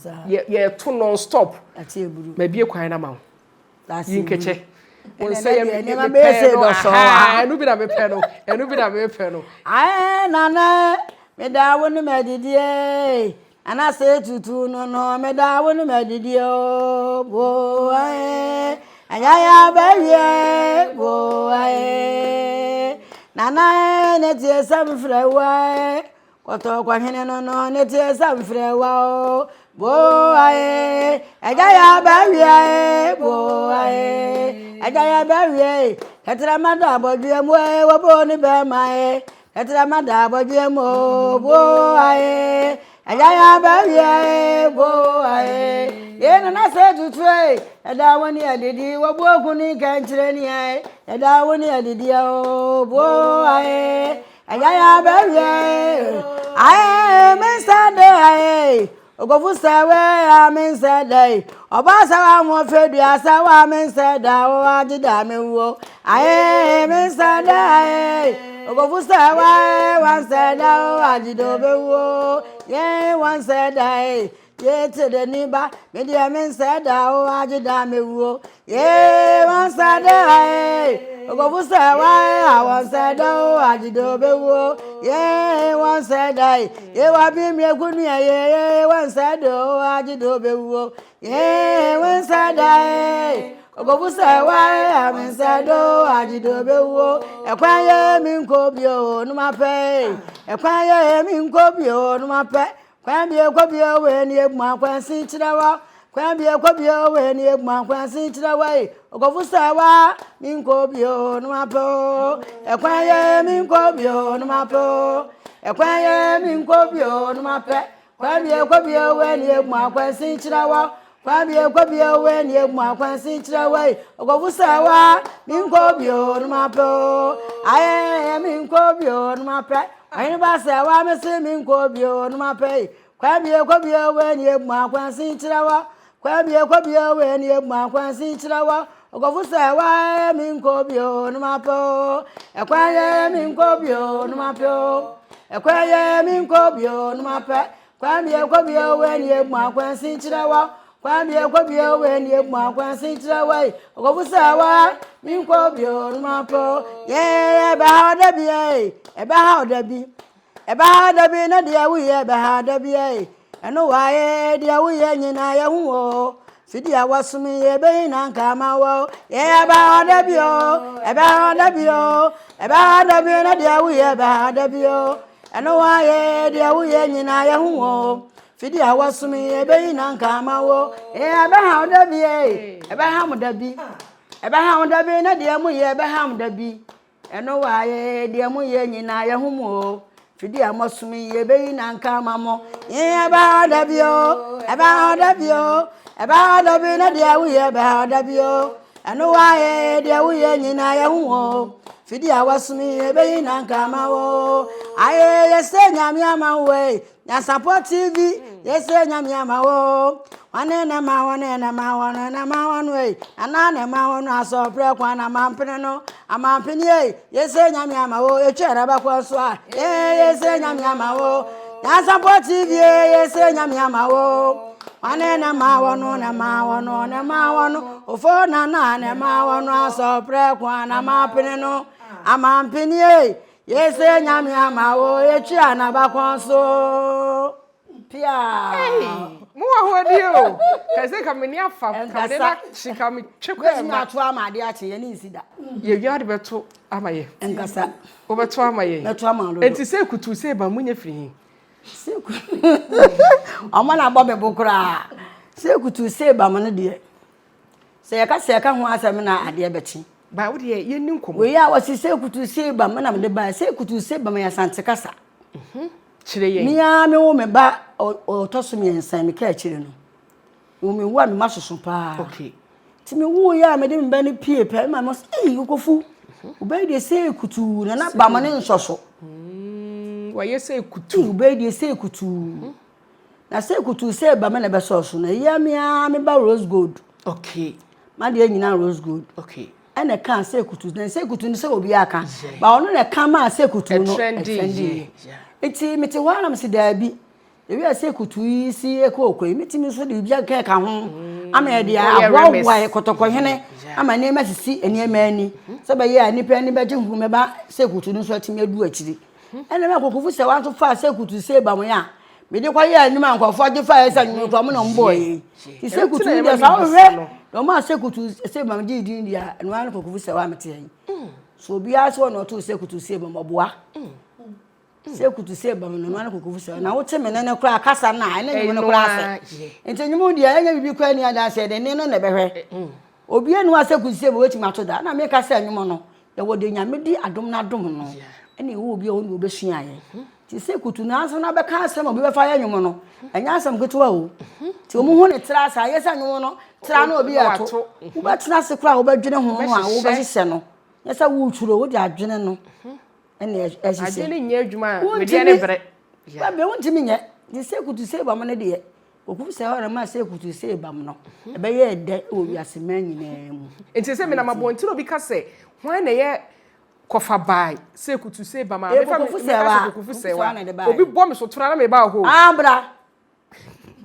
yɛto non stop mabie kwan no ama wo. Yi nkɛkyɛ. Wo nsa yɛ mepɛ no aha ɛno bi na mepɛ no ɛno bi na mepɛ no. Ae nana meda wo no madidie nana sɛ tutu no no meda wo no madidie o bo ae anyaya bɛwie bo ae nana ne tie sɛ mfrɛ wo ae Kɔtɔkɔhene no no ne teɛ sɛ mfrɛwa o boa e ɛgya yɛ abɛwia e boa e ɛgya yɛ abɛwia e kɛtɛrɛma da abɔdweɛ mu e wɔbɔ ne bɛrima e kɛtɛrɛma da abɔdweɛ mu o boa e ɛgya yɛ abɛwia e boa e yɛ nana sɛ tutu e ɛda wo ne adidi wɔbɔ oku ne kɛnkyerɛ ni e ɛda wo ne adidi o boa e. Ɛyɛ yɛ abɛwie ae me nsa de ae Ogofu sɛ wɛ a me nsa da yi Ɔba sɛ wa ho fɛ dua sɛ wa me nsa da o agye da me wuo ae me nsa da ae Ogofu sɛ wa wa nsa da o agye da obɛwuo yɛn wa nsa da yi Yee te de ni ba, me deɛ me nsɛ da o agye da me wuo. Yee wɔn sɛ da ee, okofo sɛ wa ee a wɔn sɛ da o agye da obewuo. Yee wɔn sɛ da ee, yee wa bi mi eku nua yee yee wɔn sɛ da o agye da obewuo. Yee wɔn sɛ da ee, okofo sɛ wa ee a me nsɛ da o agye da obewuo. Ɛkwan yee mi nkɔ bio no ma pɛ ee, ɛkwan yee mi nkɔ bio no ma pɛ. Kwan bie kɔ bie wei ne ebu akwansin kyerɛ wa Kwan bie kɔ bie wei ne ebu akwansin kyerɛ wa yi Okɔfo sɛ wa mi nkɔ bie o no ma pɛ o Ɛkwan yɛ mi nkɔ bie o no ma pɛ o Ɛkwan yɛ mi nkɔ bie o no ma pɛ Kwan bie kɔ bie wei ne ebu akwansin kyerɛ wa Kwan bie kɔ bie wei ne ebu akwansin kyerɛ wa yi Okɔfo sɛ wa mi nkɔ bie o no ma pɛ o Ayɛ mi nkɔ bie o no ma pɛ Ɔhene ba sɛ wa me se me nkɔ bio no ma pɛ yi Kwan bie kɔ bie wei ne ebu akwansin kyerɛ wa Kwan bie kɔ bie wei ne ebu akwansin kyerɛ wa Ɔkɔfo sɛ wa me nkɔ bio no ma pɛ o Ɛkwan yɛ me nkɔ bio no ma pɛ o Ɛkwan yɛ me nkɔ bio no ma pɛ Kwan bie kɔ bie wei ne ebu akwansin kyerɛ wa Kwan bie kɔ bie wei ne ebu akwansin kyerɛ wa yi Ɔkɔfo sɛ wa me nkɔ bio no ma pɛ o Yɛɛ ɛbɛha ɔda bi ɛɛ ɛbɛha ɔda bi ɛbɛha ɔda bi na deɛ woyɛ ɛbɛha ɔda bi ɛɛ ɛno wa yɛ deɛ woyɛ nyinaa yɛ ho o fidi a wɔsom yɛ bɛyi na nka ama wɔ yɛ ɛbɛha ɔda bi o ɛbɛha ɔda bi o ɛbɛha ɔda bi na deɛ woyɛ ɛbɛha ɔda bi o Ɛno wa yɛ deɛ woyɛ nyinaa yɛ ho o fidi a wɔsom yi ɛbɛyi na nka ama wo ɛbɛha wo da bi ɛbɛha mo da bi ɛbɛha wo da bi na deɛ mo yɛ ɛbɛha mo da bi ɛno wa yɛ deɛ mo yɛ nyinaa yɛ ho mo o fidi a wɔsom yi ɛbɛyi na nka ama mo ɛbɛha wo da bi o ɛbɛha wo da bi o ɛbɛha wo da bi na deɛ woyɛ ɛbɛha wo da bi o Ɛno wae deɛ woyɛ nyinaa yɛ ho o fidi a wasumi ebeyi na nka ama wo aye yɛsɛ nyame ama wo ei nyansapɔ tv yɛsɛ nyame ama wo wane na ma wɔne na ma wɔne na ma wɔno ei nana na ma wɔno asɔprɛ kwan na mampene no amampene ei yɛsɛ nyame ama wo etwa na bakɔ so a yɛsɛ nyame ama wo nyansapɔ tv yɛsɛ nyame ama wo Wane na ma wɔno na ma wɔno na ma wɔno ofo na na na ma wɔno asɔprɛ ko na ma pene no amampene ei yese nyame ama wo etwi anabakɔn so pia. Mo wɔ ho adi o kɛse ka me ni afa ka me na kyi ka me twe kɔ ɛma. Ato ama ade akye yɛ ne nsi da. Yɛ wia de bɛto ama yɛ. Nkasa. Wobɛto ama yɛ. Mɛto ama dodo. Enti sɛ kutu sɛ ba mo nyɛ firi hin. Ɔmo na abɔ me bo koraa. Sɛ kutu sɛ ba mo no deɛ, sɛ yɛka sɛ yɛka ho asɛm na adeɛ bɛkye. Ba wo deɛ yɛnni nkɔmmɔ. Wei a wɔsi sɛ kutu sɛ ba mo na mede baeɛ. Sɛ kutu sɛ ba mo yɛ Asante kasa. Mhm. Kyerɛ yɛn. Me ara me wo me ba ɔtɔ so mmiɛnsa me ka akyire no. Wo me wo a me ma soso paa. Okay. Nti me wo yɛ a mede me ba no pie pɛ ma mo sɛ ei kokofu. Wo ba yi deɛ sɛ kutuu na na ba mo ne nsɔ so. Mm, wɔyɛ sɛ kutuu. Wo ba yi deɛ sɛ kutuu. Mm. Na sɛ kutuu sɛ ba me na ɛbɛsɔ so na ɛyɛ me ara me ba rose gold. Okay. Ma deɛ nyinaa rose gold. Okay. Ɛna ɛka sɛ kutuu na sɛ kutuu no sɛ obi aka. Ba ɔno na ɛka maa sɛ kutuu no. Ɛtrɛndi. Nti mete hɔ ara na mese daabi. Ewi a sɛ kutu yi si kɔ ɔkɔ yi, metumi nso de biribi aka ɛka ho ama yɛde aboaboa kɔtɔkɔhene ama nneɛma sisi nneɛma ani sɛ bɛyɛ a nnipa ani bɛgye ho mɛba sɛ kutu no nso atumi adu akyiri. Ɛna mɛ kɔkɔfu sɛ wanso fa sɛ kutu sɛ ba mo yɛ a mede kɔyɛ anim a nkurɔfoɔ gye fa yɛ sɛ nnwom kora mo na ɔmbɔɔ yɛ yi. Ti sɛ kutu yi deɛ saa wohwɛ na ɔmo a sɛ kutu sɛ ba mo gye din deɛ a ɛno ara ne kɔkɔfu sɛ wa mete yi. So obiara sɛ ɔna ɔtoo sɛ kutu sɛ ba mo ɔboa. Sɛ kutu sɛ bam no no koko sɛ na wote me ne no koraa kasa no a ɛne nwom no koraa sɛ nti nwom deɛ ɛnyɛ biribi koraa ni adanseɛ de ne no na ɛbɛhwɛ mm. obi anu a sɛ kutu sɛ bam wɔtumi ato da na meka sɛ nwom no yɛwɔ deɛ nyame di adom no adom no ɛne ɛwɔ obi a ɔne ɔbɛsua yɛ mhm. nti sɛ kutu no ansa na bɛka asɛm a obi bɛfa yɛ nwom no ɛnyɛ asɛm ketewa o mhm. nti wɔn ho ne tra asa ayɛ sɛ nwom no tra na obi ɛto mhm. wobɛtena ase koraa wobɛdwene ho no a wobɛhyehyɛ no nyɛ sɛ wotwuro wode adwene no. Ɛna ɛhyehyɛ. Adwene nyɛ adwuma a wedeɛ ne brɛ. Wabrɛ wontumi nyɛ. Nti sɛ kutu sɛ bam no deɛ okum sɛ hɔ na ma sɛ kutu sɛ bam no ɛbɛyɛ dɛ wɔ wiase man nyinaa mu. Nti sɛ menam abɔnten obi ka sɛ hwan na ɛyɛ kɔfa bae sɛ kutu sɛ bam a mefa me meka sɛ kokofu sɛ wa obi bɔ me so tora na meba hɔ. Ah bra.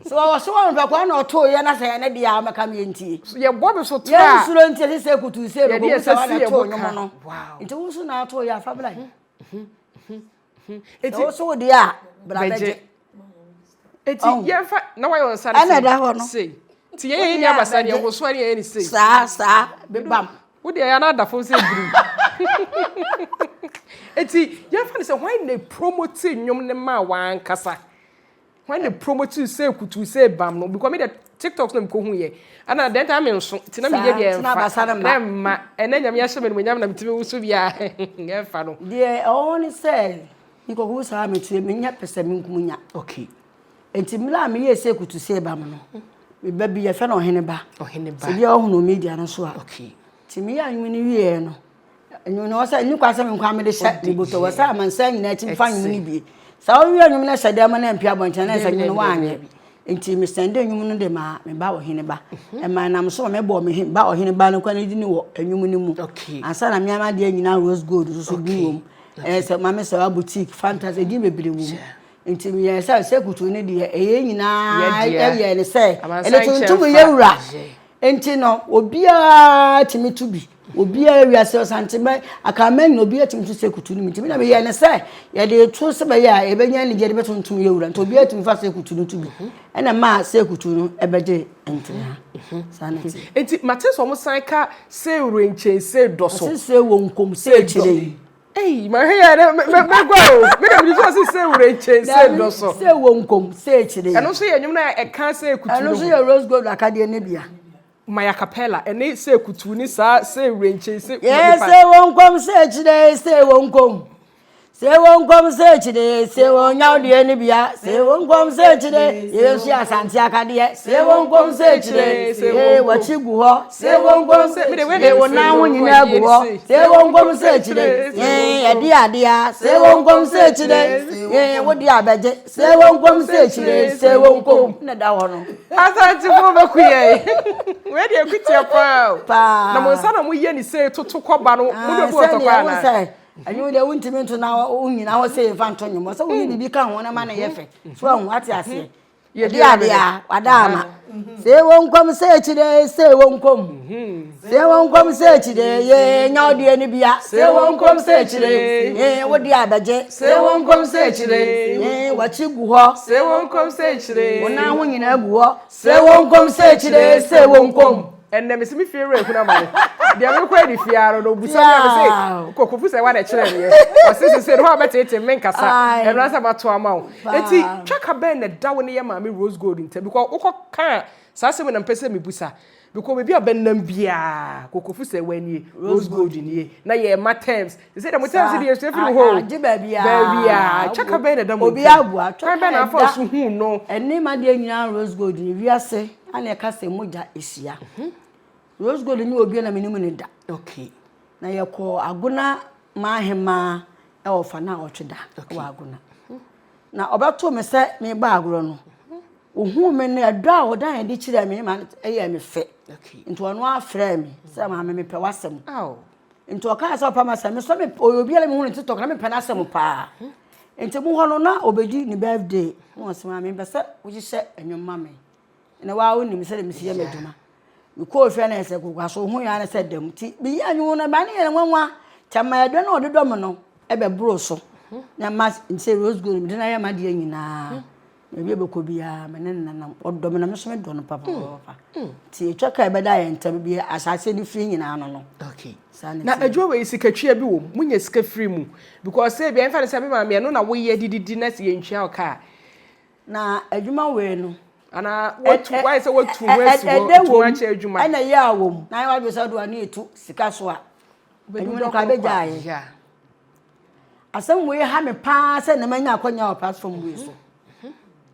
Sɛ wɔwɔ so wɔn pɛ na ɔtoo yɛ na sɛ yɛ ne deɛ a wɔmɛka me ntie. Yɛbɔ me so tora. Yɛn nsuro nti ɛsɛ sɛ kutu sɛ bam kokofu sɛ wa na ɛtoo nwom no. Nti wo nso na ato yɛ afa bra yi. Eti wo so deɛ a bra bɛgye. Eti yɛmfa na wayɛ wɔn nsa no ɛna hɔ no. Sei. Ti yɛn yɛn ni abasa deɛ woso ɛne yɛn ni sei. Saa saa bebam. Wo deɛ yɛn ada fam sɛ biri. Eti yɛmfa ne sɛ hwan na promote nnwom ne ma wankasa. Hwan na promote sɛ kutu sɛ bam no because me deɛ TikTok na mekɔ hu yɛ. Ana then time me nso ti na meyɛ deɛ ɛmfa na ɛmma ɛnɛ nyame ahyɛ me animuonyam na metumi woso bia ɛmfa no. Deɛ ɛwɔ hɔ ne sɛ mekɔhu saa metie menyɛ pɛ sɛ menkum nya. Okay. Nti mmerɛ a meyɛɛ sɛ kutu sɛ bam no me ba bi yɛfɛ no ɔhene ba. Ɔhene ba. Sɛ bi a ɔhunu media no so a. Okay. Nti meyɛ anwom no wieɛ no Nnwom no, wɔsɛ nni kwan sɛ me nkoa mede hyɛ me bɔtɔ. Wɔ sɛ amansan nyinaa tumi fa nnwom no bi. Sɛ wowie nnwom no hyɛ dɛm na mpia abɔnten na ɛsɛ nnwom no woanyɛ. Nti mesɛnde nnwom no de maa me ba ɔhene ba. Mhm. Ɛma nam so ma mebɔɔ me ba ɔhene ba no kwan din wɔ nnwom no mu. Ansa na me ama deɛ nyinaa rose gold nso so din wɔ mu. Ɛyɛ sɛ Mame Sɛwa boutique, fantasy, edin bebree wɔ mu. Nti meyɛɛ sɛ sɛ kutu no deɛ ɛyɛ nyinaa ɛyɛ ne sɛ ɛde tuntum yɛ wura. Nti no obiara tumi to bi. Obiara wiase ɔsante bɛ akanman nyina obiara tumi to sɛ kutu no mu. Nti me na meyɛ ne sɛ yɛde to sɛ bɛyɛ a yɛbɛnya anigye de bɛtontom yɛ wura. Nti obiara tumi fa sɛ kutu no to bi. Ɛna maa sɛ kutu no ɛbɛgye ntena. Saa na ɛte. Nti mate sɛ wɔn san ka sɛ wura nkyɛn sɛ dɔ so. Ɔse sɛ wɔ nkom sɛ akyire yi. Ei, mahwɛ yɛ dɛ mɛgua o. Me na mede sɛ sɛ wura nkyɛn sɛ dɔ so. Sɛ wɔ nkom sɛ akyire yi. Ɛno nso yɛ nnwom na ɛka sɛ kutu no. Ɛno nso yɛ rose gold akadeɛ no bia. Maya Capella ɛne sɛ kutu ne saa sɛ wura nkyɛn sɛ. Yɛ sɛ wɔ nkom sɛ akyire sɛ wɔ nkom. Sɛ wɔ nkɔm sɛ akyire sɛ wɔ nyawodeɛ no bia sɛ wɔ nkɔm sɛ akyire yɛ nso yɛ asante akadeɛ sɛ wɔ nkɔm sɛ akyire yɛ wɔkyi gu hɔ sɛ wɔ nkɔm sɛ yɛ wɔ nan ho nyinaa gu hɔ sɛ wɔ nkɔm sɛ akyire yɛ yɛde adeɛ sɛ wɔ nkɔm sɛ akyire yɛ wode abɛgye sɛ wɔ nkɔm sɛ akyire sɛ wɔ nkɔm na da hɔ no. Asantefo bɛku yɛn wei deɛ ɛkutia paa o paa na mo nsa na moyɛ ne sei toto kɔba no mo de obi wɔ tɔkwa anaa. Ɛnwom deɛ wontumi nto na wonyina hɔ sɛ yɛmfa nto nnwom sɛ wone biribi ka ho na ma no yɛ fɛ so ahu ate aseɛ yɛde adeɛ a wada ama sɛ ɛwɔ nkɔm sɛ akyire sɛ ɛwɔ nkɔm sɛ ɛwɔ nkɔm sɛ akyire yɛ nya wodeɛ no bia sɛ ɛwɔ nkɔm sɛ akyire yɛ wode abɛgye sɛ ɛwɔ nkɔm sɛ akyire yɛ wakyi gu hɔ sɛ ɛwɔ nkɔm sɛ akyire wo nan ho nyinaa gu hɔ Sɛ wo nkɔm sɛ akyire sɛ wo nkɔm. Ɛnɛ mesi me fie wura ehunu ama me. Deɛ me kɔ adi fie ara no obusa me a mese kokofu sɛ wa na ɛkyerɛ meɛ. Ɔse sese no hɔ a bɛtete me nkasa. Ɛno ansa mato ama wo. Eti twaka bɛn na ɛda wo ne yɛ maame Rose Gold ntam because wokɔ kaa saa asɛm na mpɛ sɛ mebusa. Because baabi a bɛnam biara kokofu sɛ wa nie Rose Gold nie na yɛ ma terms. Sese deɛ mo terms deɛ yɛsua firi hɔ o. Agye baabiara. Baabiara. Twaka bɛn na ɛda mo ntam. Obiara abua. Kwan bɛn na afa so huu no. Ɛne m'adeɛ nyinaa Rose Gold ne wiase ana ɛka sɛ mogya ehyia. Rose Gold ne obi na menim no da. Okay. Na yɛkɔɔ Agona Maahemaa ɛwɔ fa na ɔtwe da wɔ Agona. Na ɔbɛtoo me sɛ meba agorɔ no. Ohuu me no ɛdɔ a ɔdan adi kyerɛɛ me ma ɛyɛɛ me fɛ. Nti ɔno afrɛɛ me sɛ maame mepɛ w'asɛm. Nti ɔkaa sɛ ɔpɛ m'asɛm. Me nso me ɔyɛ obi a na mehu no TikTok na mepɛ n'asɛm paa. Nti mo hɔ no na ɔbɛdi ne birthday. Na ɔsɛ maame mepɛ sɛ wohyehyɛ nnwom ma me. Na waa wonim sɛdeɛ mesi yɛ m'adwuma. Mekɔɔ fie na ɛsɛ kokoa so ho yɛ ara sɛ dɛm. Nti meyɛɛ nnwom no ma ne yɛ nwanwa. Nti ama ɛdɔ no a ɔde dɔ me no ɛbɛboro so. Na ma sɛ rose gold mede no ayɛ m'adeɛ nyinaa. Baabi a ɔbɛkɔ biara, me ne no nenam. Ɔdɔ me na me nso medɔ no papaapa. Nti ɛtwa ka a ɛbɛda yɛn ntam bi asase no firi nyinaa no no. Okay. Saa na Na ɛteɛ. adwuma wei sikatwia bi wɔ mu? Monya sika firi mu? Because sɛ ebia yɛmfa no sɛ me maame ɛno na woyɛ de didi na sɛ yɛntua wo ka a. Na adwuma wei no. Anaa woatu woayɛ sɛ woatu ho asi hɔ, Ɛdɛ tu ho wɔ mu akyɛ adwuma. ɛna ɛyɛ a wɔ mu. Na ayɛ w'adwene sɛ wode w'ano reto sika so a, adwuma no koraa bɛgyae. Yeah. Asɛm wei ha me paa sɛ na manya akɔnya wɔ platform wei so.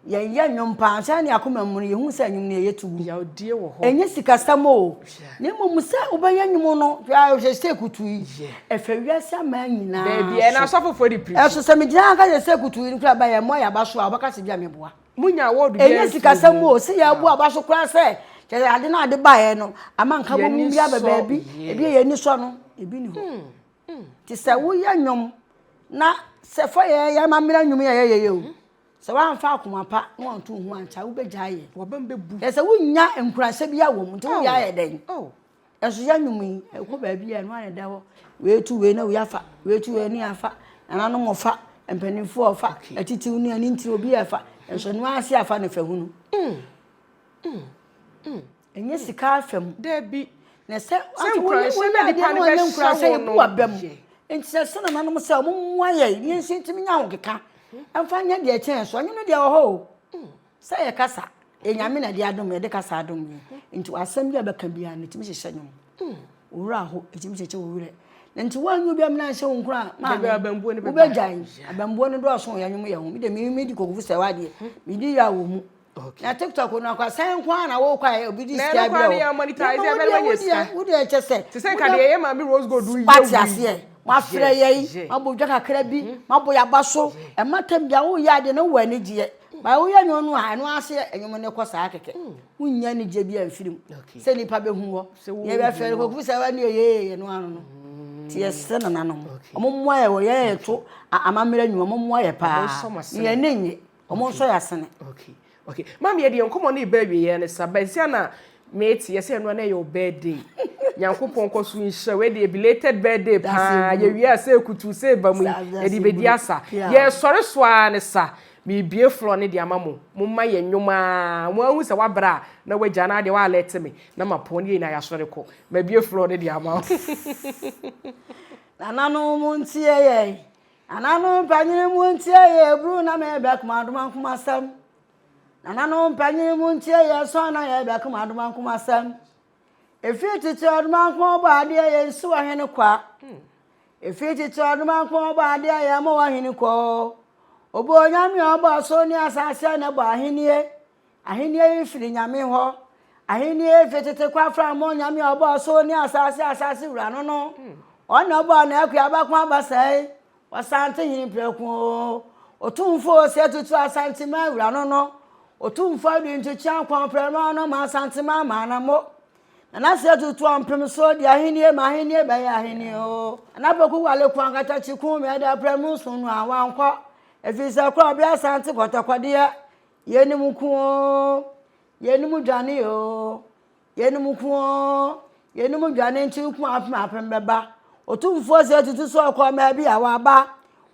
Yɛyɛ nnwom paa nso ne akoma mu no yɛhu sɛ nnwom no yɛyɛ to gu. Yawdie wɔ hɔ. Ɛnyɛ sikasɛm o. Na mmom sɛ wobɛyɛ nnwom no hwɛ sɛ kutu yi. Ɛfɛ wiase aman nyinaa. Baabi ɛna asɔfofoɔ de preach. Ɛso sɛ megyina ha ka sɛ sɛ kutu yi no koraa ba yɛ mmɔ yɛ aba so a wobɛka sɛ bi a meboa. Munya award biara Ɛnyɛ sikasɛm o sɛ yɛabu aba so koraa sɛ kyerɛ sɛ ade no ade baeɛ no ama nka bɔ mu bi aba baabi ebi a yɛni sɔ no ebi ni hɔ. Nti sɛ woyɛ nnwom na sɛ fa yɛ yɛ amammerɛ nnwom yɛ yɛyɛ yɛ o sɛ woamfa akoma pa na wanto wo ho ankyɛ a wobɛgyae yɛ. W'abam bɛbu. Kyerɛ sɛ wonnya nkuranhyɛ biara wɔ mu nti woyɛ ayɛ dɛn? Nso yɛ nnwom yi ɛkɔ baabi a ɛno ara na ɛda hɔ. Wei tu wei na wei afa, wei tu wei ne afa, nananom ɔfa, mpanimfoɔ ɔfa, atitiriw ne ani ntiri obi ɛfa. Nso ɛno ara se afa ne fa hunu. Ɛnyɛ sika afa mu. Dabi. Na sɛ Sɛ nkuranhyɛ na adeɛ nipa no no anyɛ bɛhyɛ nkuranhyɛ wo yɛbu no. waba mu. Nti sɛ sɛ nananom sɛ wɔn mmoa yɛn ne yɛn nso yɛntumi nya ahokeka mfa nyɛ deɛ ɛkyɛn so. Ɛno no deɛ wɔ hɔ o. Sɛ yɛ kasa, yɛ Nyame na ɛde adom yɛ, yɛde kasa adom yɛn. Nti asɛm bi a bɛka biara no, ɛtumi hyehyɛ nnwom. Wo werɛ aho, ɛtumi kyekye wo werɛ. Na nti woanyɛ obi amena anhyɛ wo nkuran a, maame, wobɛgyae. Abambuo no dɔɔso wɔ yɛn nnwom yɛ ho. Me deɛ me medi Kokofu sɛ wadeɛ, medi yaw wɔ mu. Na TikTok no akwa sɛn nko ara na wokɔ a obi di sika bi wɔ. Wo deɛ kyɛ sɛ. Te sɛ nka deɛ ɛyɛ maame Rose Gold yɛ wate aseɛ. Moafrɛ yɛn, moabɔ dwa kakra bi, moabɔ yɛn aba so. Ɛma tam bi a woyɛ adeɛ na wowɔ anigyeɛ. Ba woyɛ nnwom no a, ɛno ara sɛ nnwom no kɔ saa kɛkɛ. Wonnya anigyeɛ bi amfiri mu. Sɛ nnipa bɛhu hɔ. Yɛbɛfrɛ no kɔkuru sɛ ɛne ɛyɛ ɛno ano no. Nti yɛsrɛ nananom. Wɔn mmoa yɛ wɔ yɛn yɛto amammerɛ nnwom, wɔn mmoa yɛ paa. Yɛn ani nnye. Wɔn nso yɛ asene. Okay. Okay. Maame yɛde yɛn nkɔmmɔ no reba awieɛ no sa bɛnsia na mete yɛ sɛ ɛno na ɛyɛ wo birthday. Nyankopɔn kɔ so nhyira wei deɛ belated birthday paa yɛwie a sɛ kutu sɛ ba mu yi yɛde bɛdi asa. Yɛsɔre so ara ne sa merebie floor no de ama mo momma yɛ nnwom ara mo ahu sɛ wabrɛ a na wagya na adeɛ wa alert me na mapɔn ne yɛ nyinaa yɛasɔre kɔ mabie floor no de ama wo. Nananom montie yɛn Nananom mpanyin montie yɛ eburu na mebɛkoma adomankoma asɛm. Nananom mpanyin montie yɛ sɔn na yɛbɛkoma adomankoma asɛm. Efiri tete ɔdomankoma ɔbɔ adeɛ yɛ nsi wɔ hene kwa. Efiri tete ɔdomankoma ɔbɔ adeɛ yɛ mo wɔ hene kwa o. Ɔbɔ onyame a ɔbɔ ɔsoro ne asase na ɛbɔ ahennie. Ahennie yi firi Nyame hɔ. Ahennie yi firi tete kwafra mmɔ Nyame a ɔbɔɔ soro ne asase, asase wura no no. Ɔno na ɔbɔɔ n'akua abako abasɛe, Ɔsante hene prɛko o. Otumfoɔ Osei Tutu Asanteman wura no no. Otumfoɔ Adu Ntukyea Nkɔn prɛma no ma Asanteman maa na mo. Nana Osei Tutu ɔmpem so di ahennie ma ahennie bɛyɛ ahennie o. Nana Poku Wale ko ankatakyi kum ɛda prɛmu so no a wankɔ. Ɛfiri sɛ korɔbea Asante kɔtɔkɔdeɛ Yeinom nko oo, yeinom dwane oo, yeinom nko oo, yeinom dwane nti nko apem apem bɛba. Otumfoɔ sɛ tutu so ɔkɔ baabi a waba.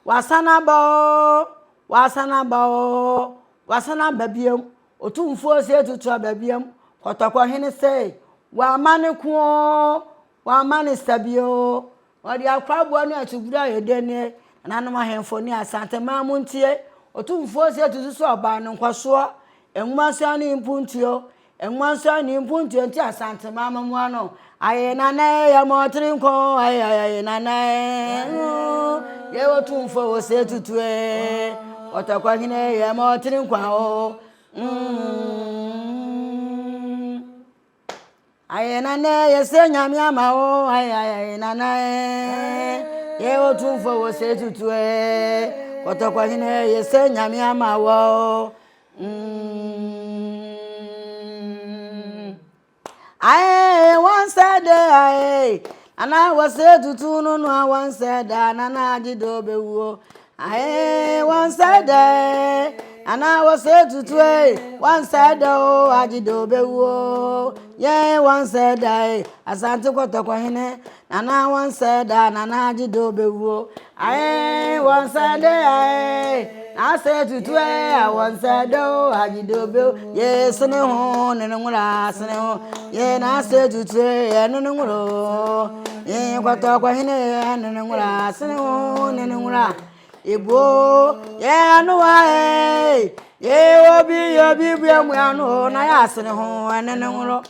Wasan aba oo, wasan aba oo, wasan aba biam. Otumfoɔ sɛ tutu aba biam. Kɔtɔkɔ hene sɛ wama ne ko oo, wama ne sa bio. Wɔde akwaboa ne atubura ayɛ dɛ ne nananom ahemfo ne Asanteman mo ntie Otumfoɔ Osei Tutu sɛ ɔbaa no nkɔsoɔ Nwomasua ne mpuntuo Nwomasua ne mpuntuo nti Asanteman mo mmoa no Aye nana e yɛ mo tiri nko aye aye nana e Yɛ Otumfoɔ Osei Tutu e Ɔtɔkɔhene yɛ mo tiri nkwa o mm. Aye nana yɛ sɛ nyame ama wo aye aye nana yɛ otumfo wo sɛ tutu e kɔtɔkɔhene yɛ sɛ nyame ama wo mm. Aye wɔn sɛ de aye nana wɔ sɛ tutu no no a wɔn sɛ da nana agye do bɛwuo Ae wansɛe dɛ anaa wɔsɛe tutu e wansɛe dɛ o agye dɛ obewu o yɛn wansɛe da e asante kɔtɔkɔ hene nana wansɛe da nana agye dɛ obewu o ae wansɛe dɛ ae na asɛe tutu e wansɛe dɛ o agye dɛ obewu ye sene ho ne ne nwura sene ho ye na asɛe tutu e yɛ ne ne nwura o ye kɔtɔkɔ hene yɛ ne ne nwura sene ho ne ne nwura ibo yɛ anoa e ye obi yɛ obi bua mu ano na yɛ asene ho ne ne nwura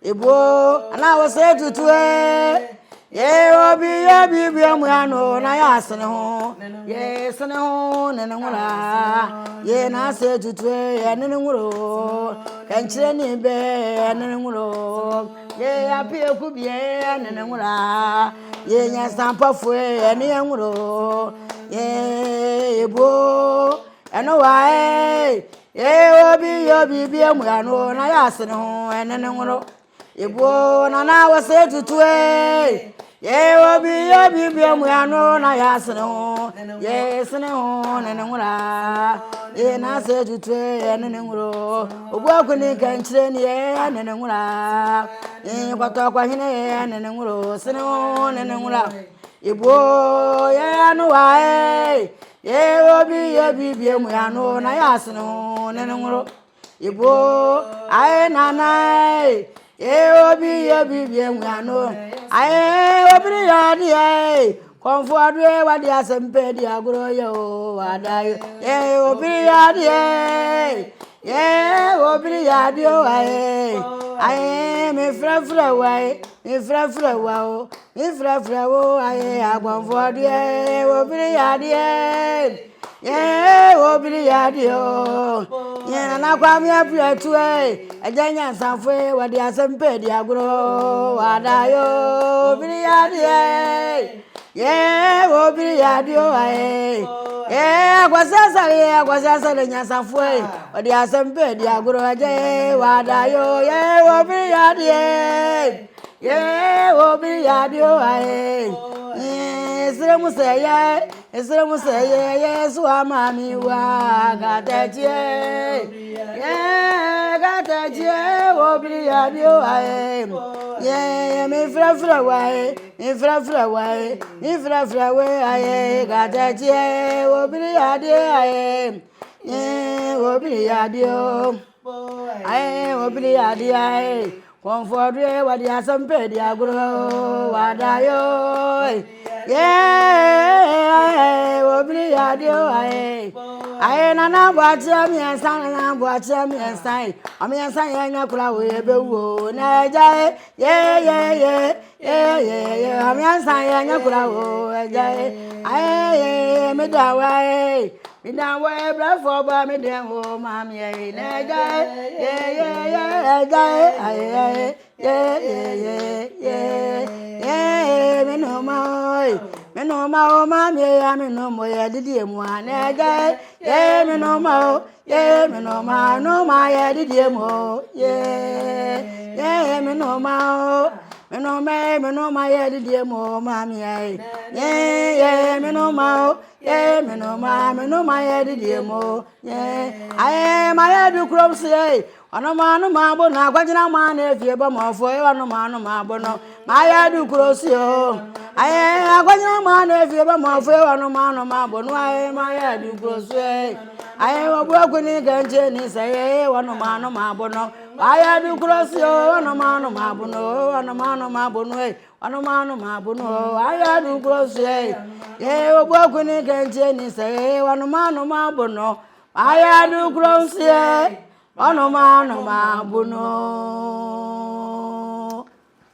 ibo ana wɔsɛ tutu e. Ye obi ye biribi amu ano na yɛ asene ho. Ye sene ho ne ne nwura. Ye na ase tutu ye ne ne nwuro. Kɛnkyerɛ ni bɛ ye ne ne nwuro. Ye ape kubie ye ne ne nwura. Ye nyansampafo ye ne ye nwuro. Ye ebuo ɛno wa e. Ye obi ye biribi amu ano na yɛ asene ho ne ne nwuro. Ebuo na na wɔsɛ tutu ee. Ye obi ye biribi amu ano na yɛ asene ho. Ye sene ho ne ne nwura. Ye na asɛ tutu ye ne ne nwuro. Obu akuni kankyerɛ ni ye ne ne nwura. Ye kɔtɔ kwahene ye ne ne nwuro. Sene ho ne ne nwura. Ebuo ye ano wa ee. Ye obi ye biribi amu ano na yɛ asene ho ne ne nwuro. Ibo aye nana e ye obi ye bibi enwano aye obiri ya adi e kɔnfo adoe wadi asɛmpa di agorɔ yɛ o ada ye obiri ya adi e ye obiri ya adi o aye aye me frɛfrɛ wa e me frɛfrɛ wa o me frɛfrɛ wo aye akɔnfo adoe obiri ya adi e Yee obiri yɛ adeɛ o. Yee nana kwame apiatu e. Ɛgya nyansafo e wɔde asɛm pɛ di agorɔ. Wada yo obiri yɛ adeɛ. Yee obiri yɛ adeɛ o aye. Yee akwasi asare akwasi asare nyansafo e wɔde asɛm pɛ di agorɔ ɛgya e wada yo yee obiri yɛ adeɛ. Yee obiri yɛ adeɛ o aye. Yee sere mu sɛ yɛ. Esere mu sɛ yɛyɛ so ama mi wa katakyie yɛ katakyie obiri yɛ o aye yɛ mi frɛfrɛ wa ye mi frɛfrɛ wa ye mi frɛfrɛ wa aye katakyie obiri yɛ aye yɛ obiri yɛ o aye obiri yɛ aye. Kɔmfɔdue wɔde asɛm pɛ di agorɔ wada yo yee obiri yade o aye aye nana boakyerɛ mmiɛnsa nana boakyerɛ mmiɛnsa yi ɔmmiɛnsa yɛ nya kora wo yɛ bɛwu o na agya ye ye ye ye ye ye ye ɔmmiɛnsa yɛ nya kora wo agya ye aye ye me da wa ye me da wa ye brɛfo ba me deɛ wo maame ye na agya ye ye ye agya ye aye aye ye ye ye ye ye me no ma o me no ma o maame ye me no mo ye didi mu a na agya ye ye me no ma o ye me no ma no ma ye didi mu o ye ye me no ma o me no ma me no ma ye didi mu o maame ye ye ye me no ma o ye me no ma me no ma ye didi mu o ye aye ma ye du kurom se ye ɔno ma no ma bo no akwagyina ma na efie bɔ ma ɔfo ye ɔno ma no ma bo no ma ye du kurom se o aye akwagyina ma na efie bɔ ma ɔfo ye ɔno ma no ma bo no aye ma ye du kurom se aye obu akuni kɛnkyɛ ni sɛ ye ɔno ma no ma bo no ma ye du kurom se o ɔno ma no ma bo no ɔno ma no ma bo no e ɔno ma no ma bo no aye du kurom se ye obu akuni kɛnkyɛ ni sɛ ye ɔno ma no ma bo no ma ye du kurom se ɔno ma no ma bo no.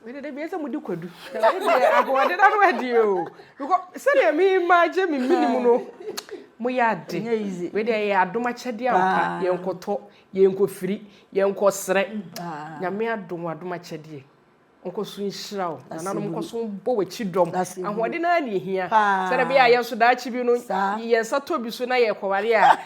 Wei de bi sɛ mode kwadu. Wei deɛ ahoɔden ano adi o. Because sɛdeɛ me imagine me minim no, moyɛ ade. Wei deɛ ɛyɛ adom akyɛdeɛ ampa. Yɛnkɔtɔ, yɛnkɔfiri, yɛnkɔsrɛ. Nyame adom adom akyɛdeɛ. Ɔnkɔ so nhyira wo. Nananom nkɔ so mbɔ w'akyi dɔm. Ahoɔden no ara na ehia. Sɛdeɛ ɛbɛyɛ a yɛn nso daakye bi no, yɛn nsa tɔ bi so na yɛkɔware a,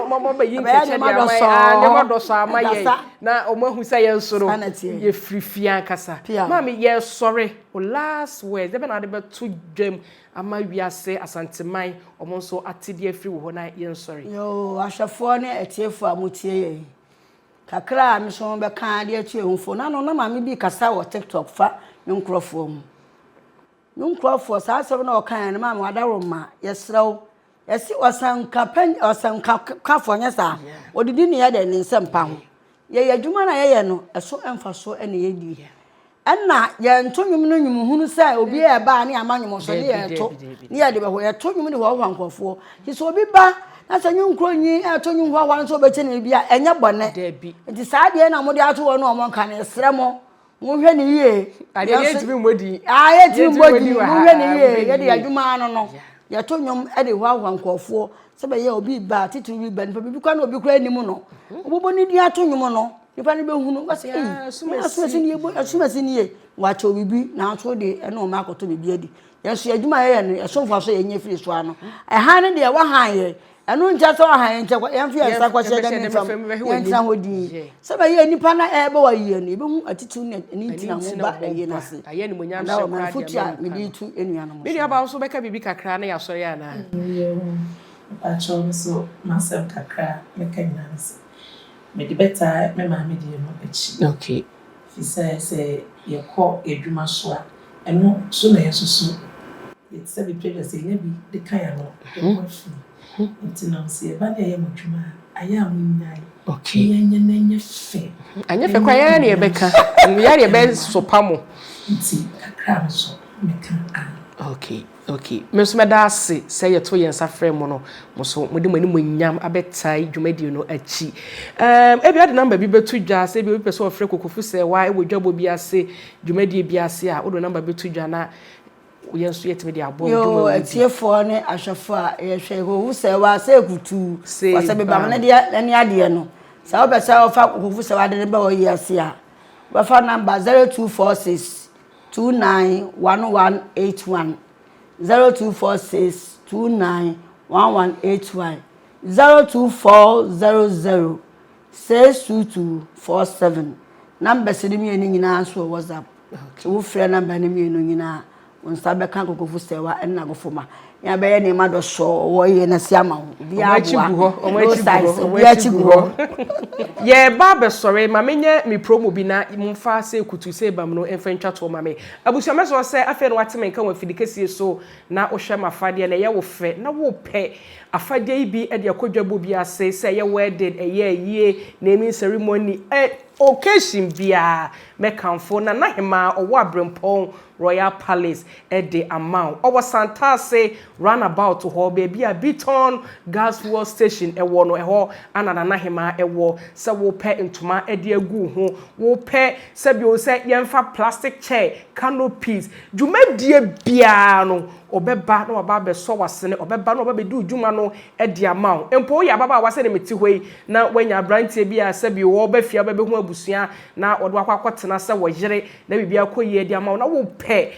mobɛyi nkɛkyɛ de ama yɛn. Ah, nneɛma dɔsɔ ama yɛn. Na wɔn ahu sɛ yɛn nso no, yɛfiri fie ankasa. Maame, yɛresɔre. Wo last words, deɛ bɛn na wode bɛto dwam ama wiase, Asanteman, wɔn nso ate de afiri wo hɔ na yɛnsɔre? Yoo, ahwɛfoɔ ne atiefoɔ a motie yɛn. Kakra a me nso mɛka de atu yɛn ho fo. Nano na maame bi rekasa wɔ TikTok fa ne nkurɔfoɔ ho. Ne nkurɔfoɔ, saa asɛm na ɔkaeɛ no maame wadaworo ma yɛsrɛ wo. Yɛsi ɔsɛnka pɛn ɔsɛnkakafoɔ nyɛ saa. Ɔdidi ne yɛ dɛ ne nsɛmpa ho. Yɛyɛ adwuma na yɛyɛ no ɛso mfasoɔ na yɛdi. Ɛna yɛnto nnwom no nnwom hunu sɛ obi ɛba a ne ama nnwom so ne yɛto ne yɛde bɛhɔ yɛto nnwom de hoahoa nkurɔfoɔ. Nti sɛ obi ba na sɛ nnwom kuro nyi ɛto nnwom hoahoa no sɛ ɔbɛkyɛ ne bi a ɛnyɛ bɔne. Nti saa deɛ na mode ato hɔ no ɔmo nka no yɛsrɛ mo. Monhwɛ no yie. Adeɛ no yɛntumi mmɔ din. Ah, yɛntumi mmɔ din. Monhwɛ no yie. Yɛde adwuma ano no, yɛto nnwom de hoahoa nkurɔfoɔ sɛ bɛyɛ obi ba titiri bi ba nipa biribi kora na obi kora anim no. Wobɛbɔ ne din ato nnwom no, nipa no bɛhunu. Wɔsɛ ei, asomasi nie, asomasi nie. Wakyɛw biribi nanso de ɛne wɔn akɔtɔ biribi adi. Yɛn nso yɛn adwuma a yɛyɛ no, ɛso mfaso a yɛnya firi so ara no, ɛhan no deɛ wɔhan yɛn. Ɛno nkyɛ sɛ wɔhan yɛn nkyɛ yɛmfa yɛn nsa kɔhyɛ dɛm mfam, yɛntena hɔ dinn. Sɛ bɛyɛ nnipa na ɛrebɔ wɔ ayie no, yɛbɛhu atitiriw ne ne nti na wɔba ayie no ase. Anaa wɔn afotu a mede retu anuanom Me so. nuabaa wo nso wobɛka biribi kakra na yɛasɔre anaa? Yoo, mpakyɛw me nso m'asɛm kakra a mɛka nyinaa ne sɛ, mede bɛtaa me maame deɛ no akyi. Okay. Efisɛ sɛ yɛkɔ yɛn adwuma so a, ɛno so na yɛsusu. Yɛte sɛ bepɛ bi a sɛ yɛnya bi de ka yɛn ano a, yɛn ho afi. Nti no, sɛ yɛba na yɛyɛ mo adwuma a, ayɛ a monnyae. Okay. Na yɛnyɛ na ɛnyɛ fɛ. Anyɛ fɛ koraa, yɛn ara na yɛbɛka. Yɛn ara na yɛbɛsopa mo. Nti kakra a me nso meka a. Okay. Ok, me nso mɛda ase sɛ yɛto yɛn nsa frɛ mo no, mo nso mode mo animuonyam abɛtae dwumadie no akyi. Um, ebi ade namba bi bɛto dwa, sɛ ebi obi pɛ sɛ ɔfrɛ Kokofu sɛ wa wɔ dwabɔ bi ase, dwumadie bi ase a, wode namba bɛto dwa na yɛn nso yɛtumi de aboa wo dwuma Yoo, wodi. atiefoɔ ne ahwɛfoɔ a yɛhwɛ Kokofu sɛ wa sɛ kutuu, Sɛ wɔsɛ bebam ne bam. deɛ ne adeɛ no, sɛ wopɛ sɛ wofa Kokofu sɛ wa de no ba wɔ yi ase a, wobɛfa namba 0246 291181 0246 291181 02400 62247 Numbers no mmienu nyinaa nso wɔ WhatsApp. Nti wofrɛ number no mmienu nyinaa wo nsa bɛka Kokofu Sɛwa ne N'agofoma. Ne abɛyɛ nneɛma dɔsɔɔ wɔ yɛ na si ama wo. Obiara aboa. No size. Obiara akyi gu hɔ. Yɛreba abɛsɔre, ma menyɛ me promo bi na momfa sɛ kutu sɛ bam no mfa ntwa toɔ ma me. Abusua mɛsrɛ wo sɛ afei na woate me nka wɔ afidi kɛsie so na wohwɛ m'afadeɛ na ɛyɛ wo fɛ na wopɛ afadeɛ yi bi de akɔ dwabɔ bi ase sɛ ɛyɛ wedding, ɛyɛ ayie, naming ceremony, ɛ occasion biara mɛkamfo Nana Hemaa ɔwɔ Abrempɔn Royal Palace de ama wo. Ɔwɔ Santase round about hɔ, baabi a Biton Gas Fuel Station wɔ no, ɛhɔ na Nana Hemaa wɔ. Sɛ wopɛ ntoma de agu wo ho, wopɛ sɛbio sɛ yɛmfa plastic chair, canopies, dwumadie biara no, ɔbɛba na waba abɛsɔ w'asene, ɔbɛba na waba abɛdi wo dwuma no de ama wo. Mpo woyɛ ababaawa sɛdeɛ mete hɔ yi, na woanya aberanteɛ bi a sɛbio ɔreba fie abɛbɛhu abusua na ɔde wo akɔ akɔtena sɛ wo yere, na biribi akɔ yie de ama wo na wopɛ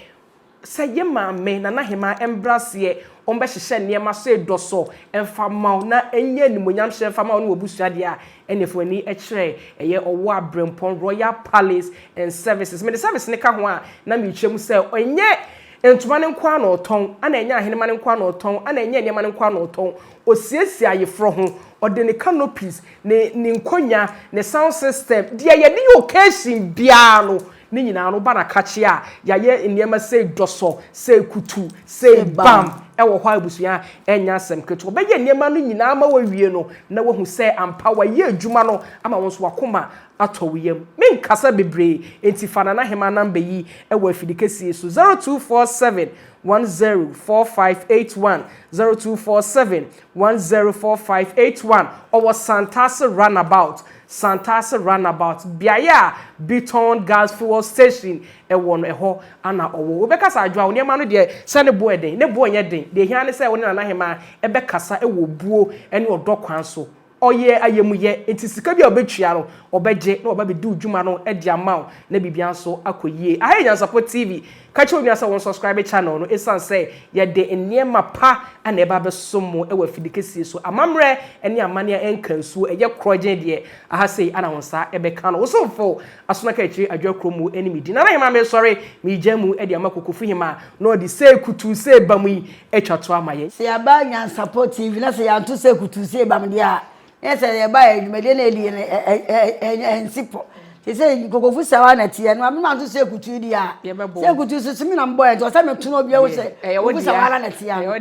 sɛ ye maame Nana Hemaa mbra aseɛ ɔmbɛhyehyɛ nneɛma so dɔsɔ mfa ma wo na ɛnyɛ animuonyamhyɛ mfa ma wo ne w'abusua deɛ a, ɛnneɛ fa w'ani kyerɛ ɛyɛ ɔwɔ Abrempɔn Royal Palace and Services. Mede service no ka ho a na merekyerɛ mu sɛ ɛnyɛ ntoma no nko ara na ɔtɔn, ɛna ɛnyɛ ahenema no nko ara na ɔtɔn, ɛna ɛnyɛ nneɛma no nko ara na ɔtɔn. Ɔsiesie ayeforɔ ho, ɔde ne canopies, ne ne nkonnwa, ne sound system, deɛ yɛde yɛ occasion biara no, ne nyinaa no, woba no akakye a, yɛayɛ nneɛma sei dɔsɔ, sei kutu, sei bam wɔ hɔ a abusua ɛnyɛ asɛm ketewa. Ɔbɛyɛ nneɛma no nyinaa ama wawie no, na wahu sɛ ampa wayɛ adwuma no ama wo nso w'akoma atɔ wo yam. Menkasa bebree, enti fa Nana Hemaa number yi wɔ afidikɛseɛ so, 0247 104581, 0247 104581, ɔwɔ Santase Runabout, Santase Runabout, beaeɛ a Biton Gas Fuel Station wɔ no, ɛhɔ na ɔwɔ. Wobɛka sɛ, Adwoa, wo nneɛma no deɛ, sɛ ne boɔ yɛ den. Ne boɔ nyɛ den. Deɛ ɛhia ne sɛ wo ne Nana Hemaa bɛkasa wɔ obuo ne ɔdɔ kwan so. Ɔyɛ ayamuyɛ, enti sika bi a ɔbɛtua no, ɔbɛgye na waba abɛdi wo dwuma no de ama wo na biribiara nso akɔ yie. Aha yɛ Nyansapɔ TV. Ka kyerɛ wo nua sɛ wɔnsubscribe channel no ɛsiane sɛ yɛde nneɛma pa na ɛba abɛsom mo wɔ afidi kɛsie so. Amammerɛ ne amanneɛ a ɛnka nsuo, ɛyɛ korɔgyen deɛ, aha sei na wo nsa bɛka no. Wo somfo Asonaka Akyire Adwoa Kurom mu ne me din. Nana Hemaa mesɔre, meregya mu de ama Kokofu Hemaa na ɔde sei kutuu sei bam yi atwa to ama yɛn. Sɛ yɛaba Nyansapɔ TV na sɛ yɛanto sɛ kutuu sei bam deɛ a, na yɛ sɛ yɛba yɛ dwumadie na yɛdi no ɛnsi pɔ. Te sɛ Kokofu Sawa na teɛ no, mema nto sɛ kutuu deɛ a, sɛ kutuu so so me na mebɔ yɛ nti ɔsɛ meto no obi ahu sɛ Kokofu Sawa na teɛ no.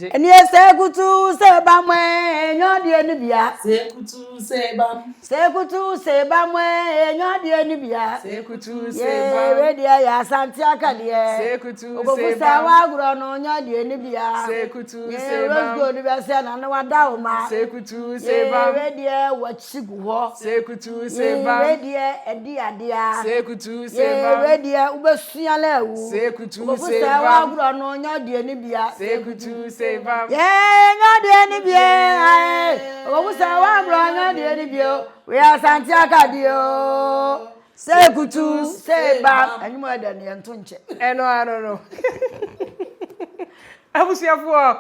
Ɛneɛ sɛ kutuu sɛ bam ɛnyɛ ɔdeɛ no bia. Sɛ kutuu sɛ bam. Sekutu seba mwe enyo deɛ ni bia. Sekutu seba. Ye we deɛ yɛ asante aka deɛ. Sekutu Okofu seba. sɛ wagorɔ no nyo deɛ ni bia. Sekutu Ye seba. rose gold bɛ sɛ na ne wada wo ma. Sekutu Ye seba. we deɛ wakyi gu hɔ. Sekutu Ye seba. we deɛ. Ɛdi adeɛ a. Sekutu Yee sebam. wei deɛ wobɛsua na awu. Sekutu Wobɛfu sɛ sebam. woagorɔ no nyɛ ɔdeɛ ne bia. Sekutu sebam. Yee nyɛ ɔdeɛ ne bia ae. Wobɛfu sɛ woagorɔ nyɛ ɔdeɛ ne bia o. Wei Asante akadeɛ o. Sekutu sebam. Ɛnwom a ɛdɛ no yɛnto nkyɛ. Ɛno ano no. Abusuafoɔ,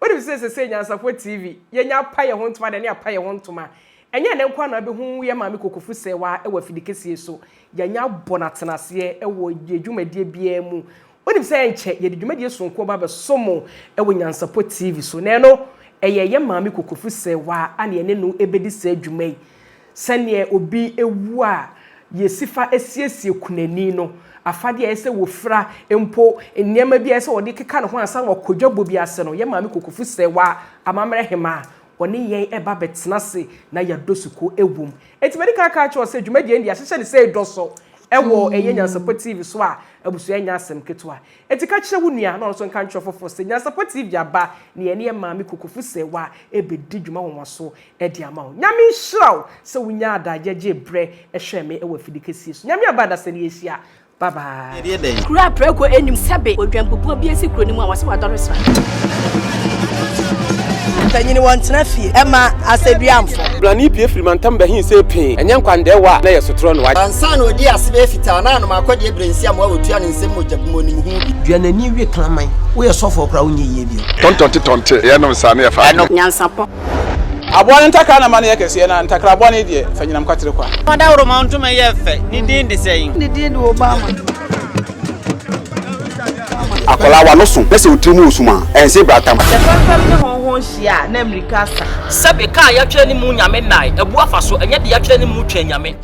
wonim sɛ sesei Nyansafoɔ TV, yɛnya apa yɛn ho ntoma deɛ ne apa yɛn ho ntoma. Ɛnyɛ ɛnnɛ nko ara na wobɛhu yɛn maame Kokofu Serwaa wɔ afidikɛseɛ so. Yɛanya abɔ no atenaseɛ wɔ yɛn dwumadie biara mu. Wonim sɛ ɛnkyɛ yɛde dwumadie sononko ba abɛso mo wɔ Nyansapɔ TV so. Na ɛno, ɛyɛ yɛn maame Kokofu Serwaa a na yɛne no bɛdi saa dwuma yi. Sɛdeɛ obi wu a yɛsi fa siesie kunani no, afadeɛ a ɛsɛ sɛ wɔfira, mpo nneɛma bi a ɛsɛ sɛ wɔde keka ne ho ansa na wakɔ dwabɔ bi ase no, yɛn maame Kokofu Serwaa, amammerɛ hemaa, Ɔne yɛn reba abɛtena ase na yɛadɔ suko wom. Enti madi kan aka akyerɛ wo sɛ dwumadie no deɛ yɛahyehyɛ no sɛ ɛdɔ so wɔ ɛyɛ Nyansapɔ TV so a abusua nyɛ asɛm ketewa. Enti ka kyerɛ wo nua na ɔno nso nka nkyerɛ ɔfoforɔ sɛ Nyansapɔ TV aba na yɛne yɛn maame Kokofu Serwaa rebɛdi dwuma nwanwaso de ama wo. Nyame nhyira wo sɛ wonyaa adagyeɛ gyee berɛ hwɛɛ me wɔ afidie kɛseɛ so. Nyame aba adasani yɛhyia. Bye bye. Yɛdeɛ dɛn? Kuro a prako nnim sɛbe odwanbubuo bi asi kuro no mu a wɔse wadɔre sra. Mpanyin wɔntena fie ɛma asɛduamfo. Blani pue firi mantam bɛhe see pee, ɛnyɛ nkwandɛɛwa a na ɛyɛ sotorɔ no wagye. Ansa na odii ase bɛyɛ fitaa na anom akɔdeɛ berɛ nsi amoa wɔtua ne nsam mogya bu mu onim ho bi. Dua n'ani we kraman. Woyɛ sɔfoɔ koraa wonyɛ yie bio. Tɔntɔnte tɔnte yɛnom saa ne yɛfa adeɛ. Nyansapɔ. Aboa no ntakra na ma no yɛ kɛseɛ, na ntakra bɔne deɛ, fa nyinam kwatere kwa. Ɔdawuroma ntoma yɛ fɛ, ne din de sɛn? Ne din de Obama. Akwadaa w'ano so na sɛ wo tiri mu wɔ sum a, ɛnse bratam. Sɛ fɛmfɛm ne hɔnhɔn hyia a, na mmirika asa. Sɛbe, kaa yɛatwerɛ ne mu Nyame nnae, abu afa so, ɛnyɛ de yɛatwerɛ ne mu Twɛn Nyame.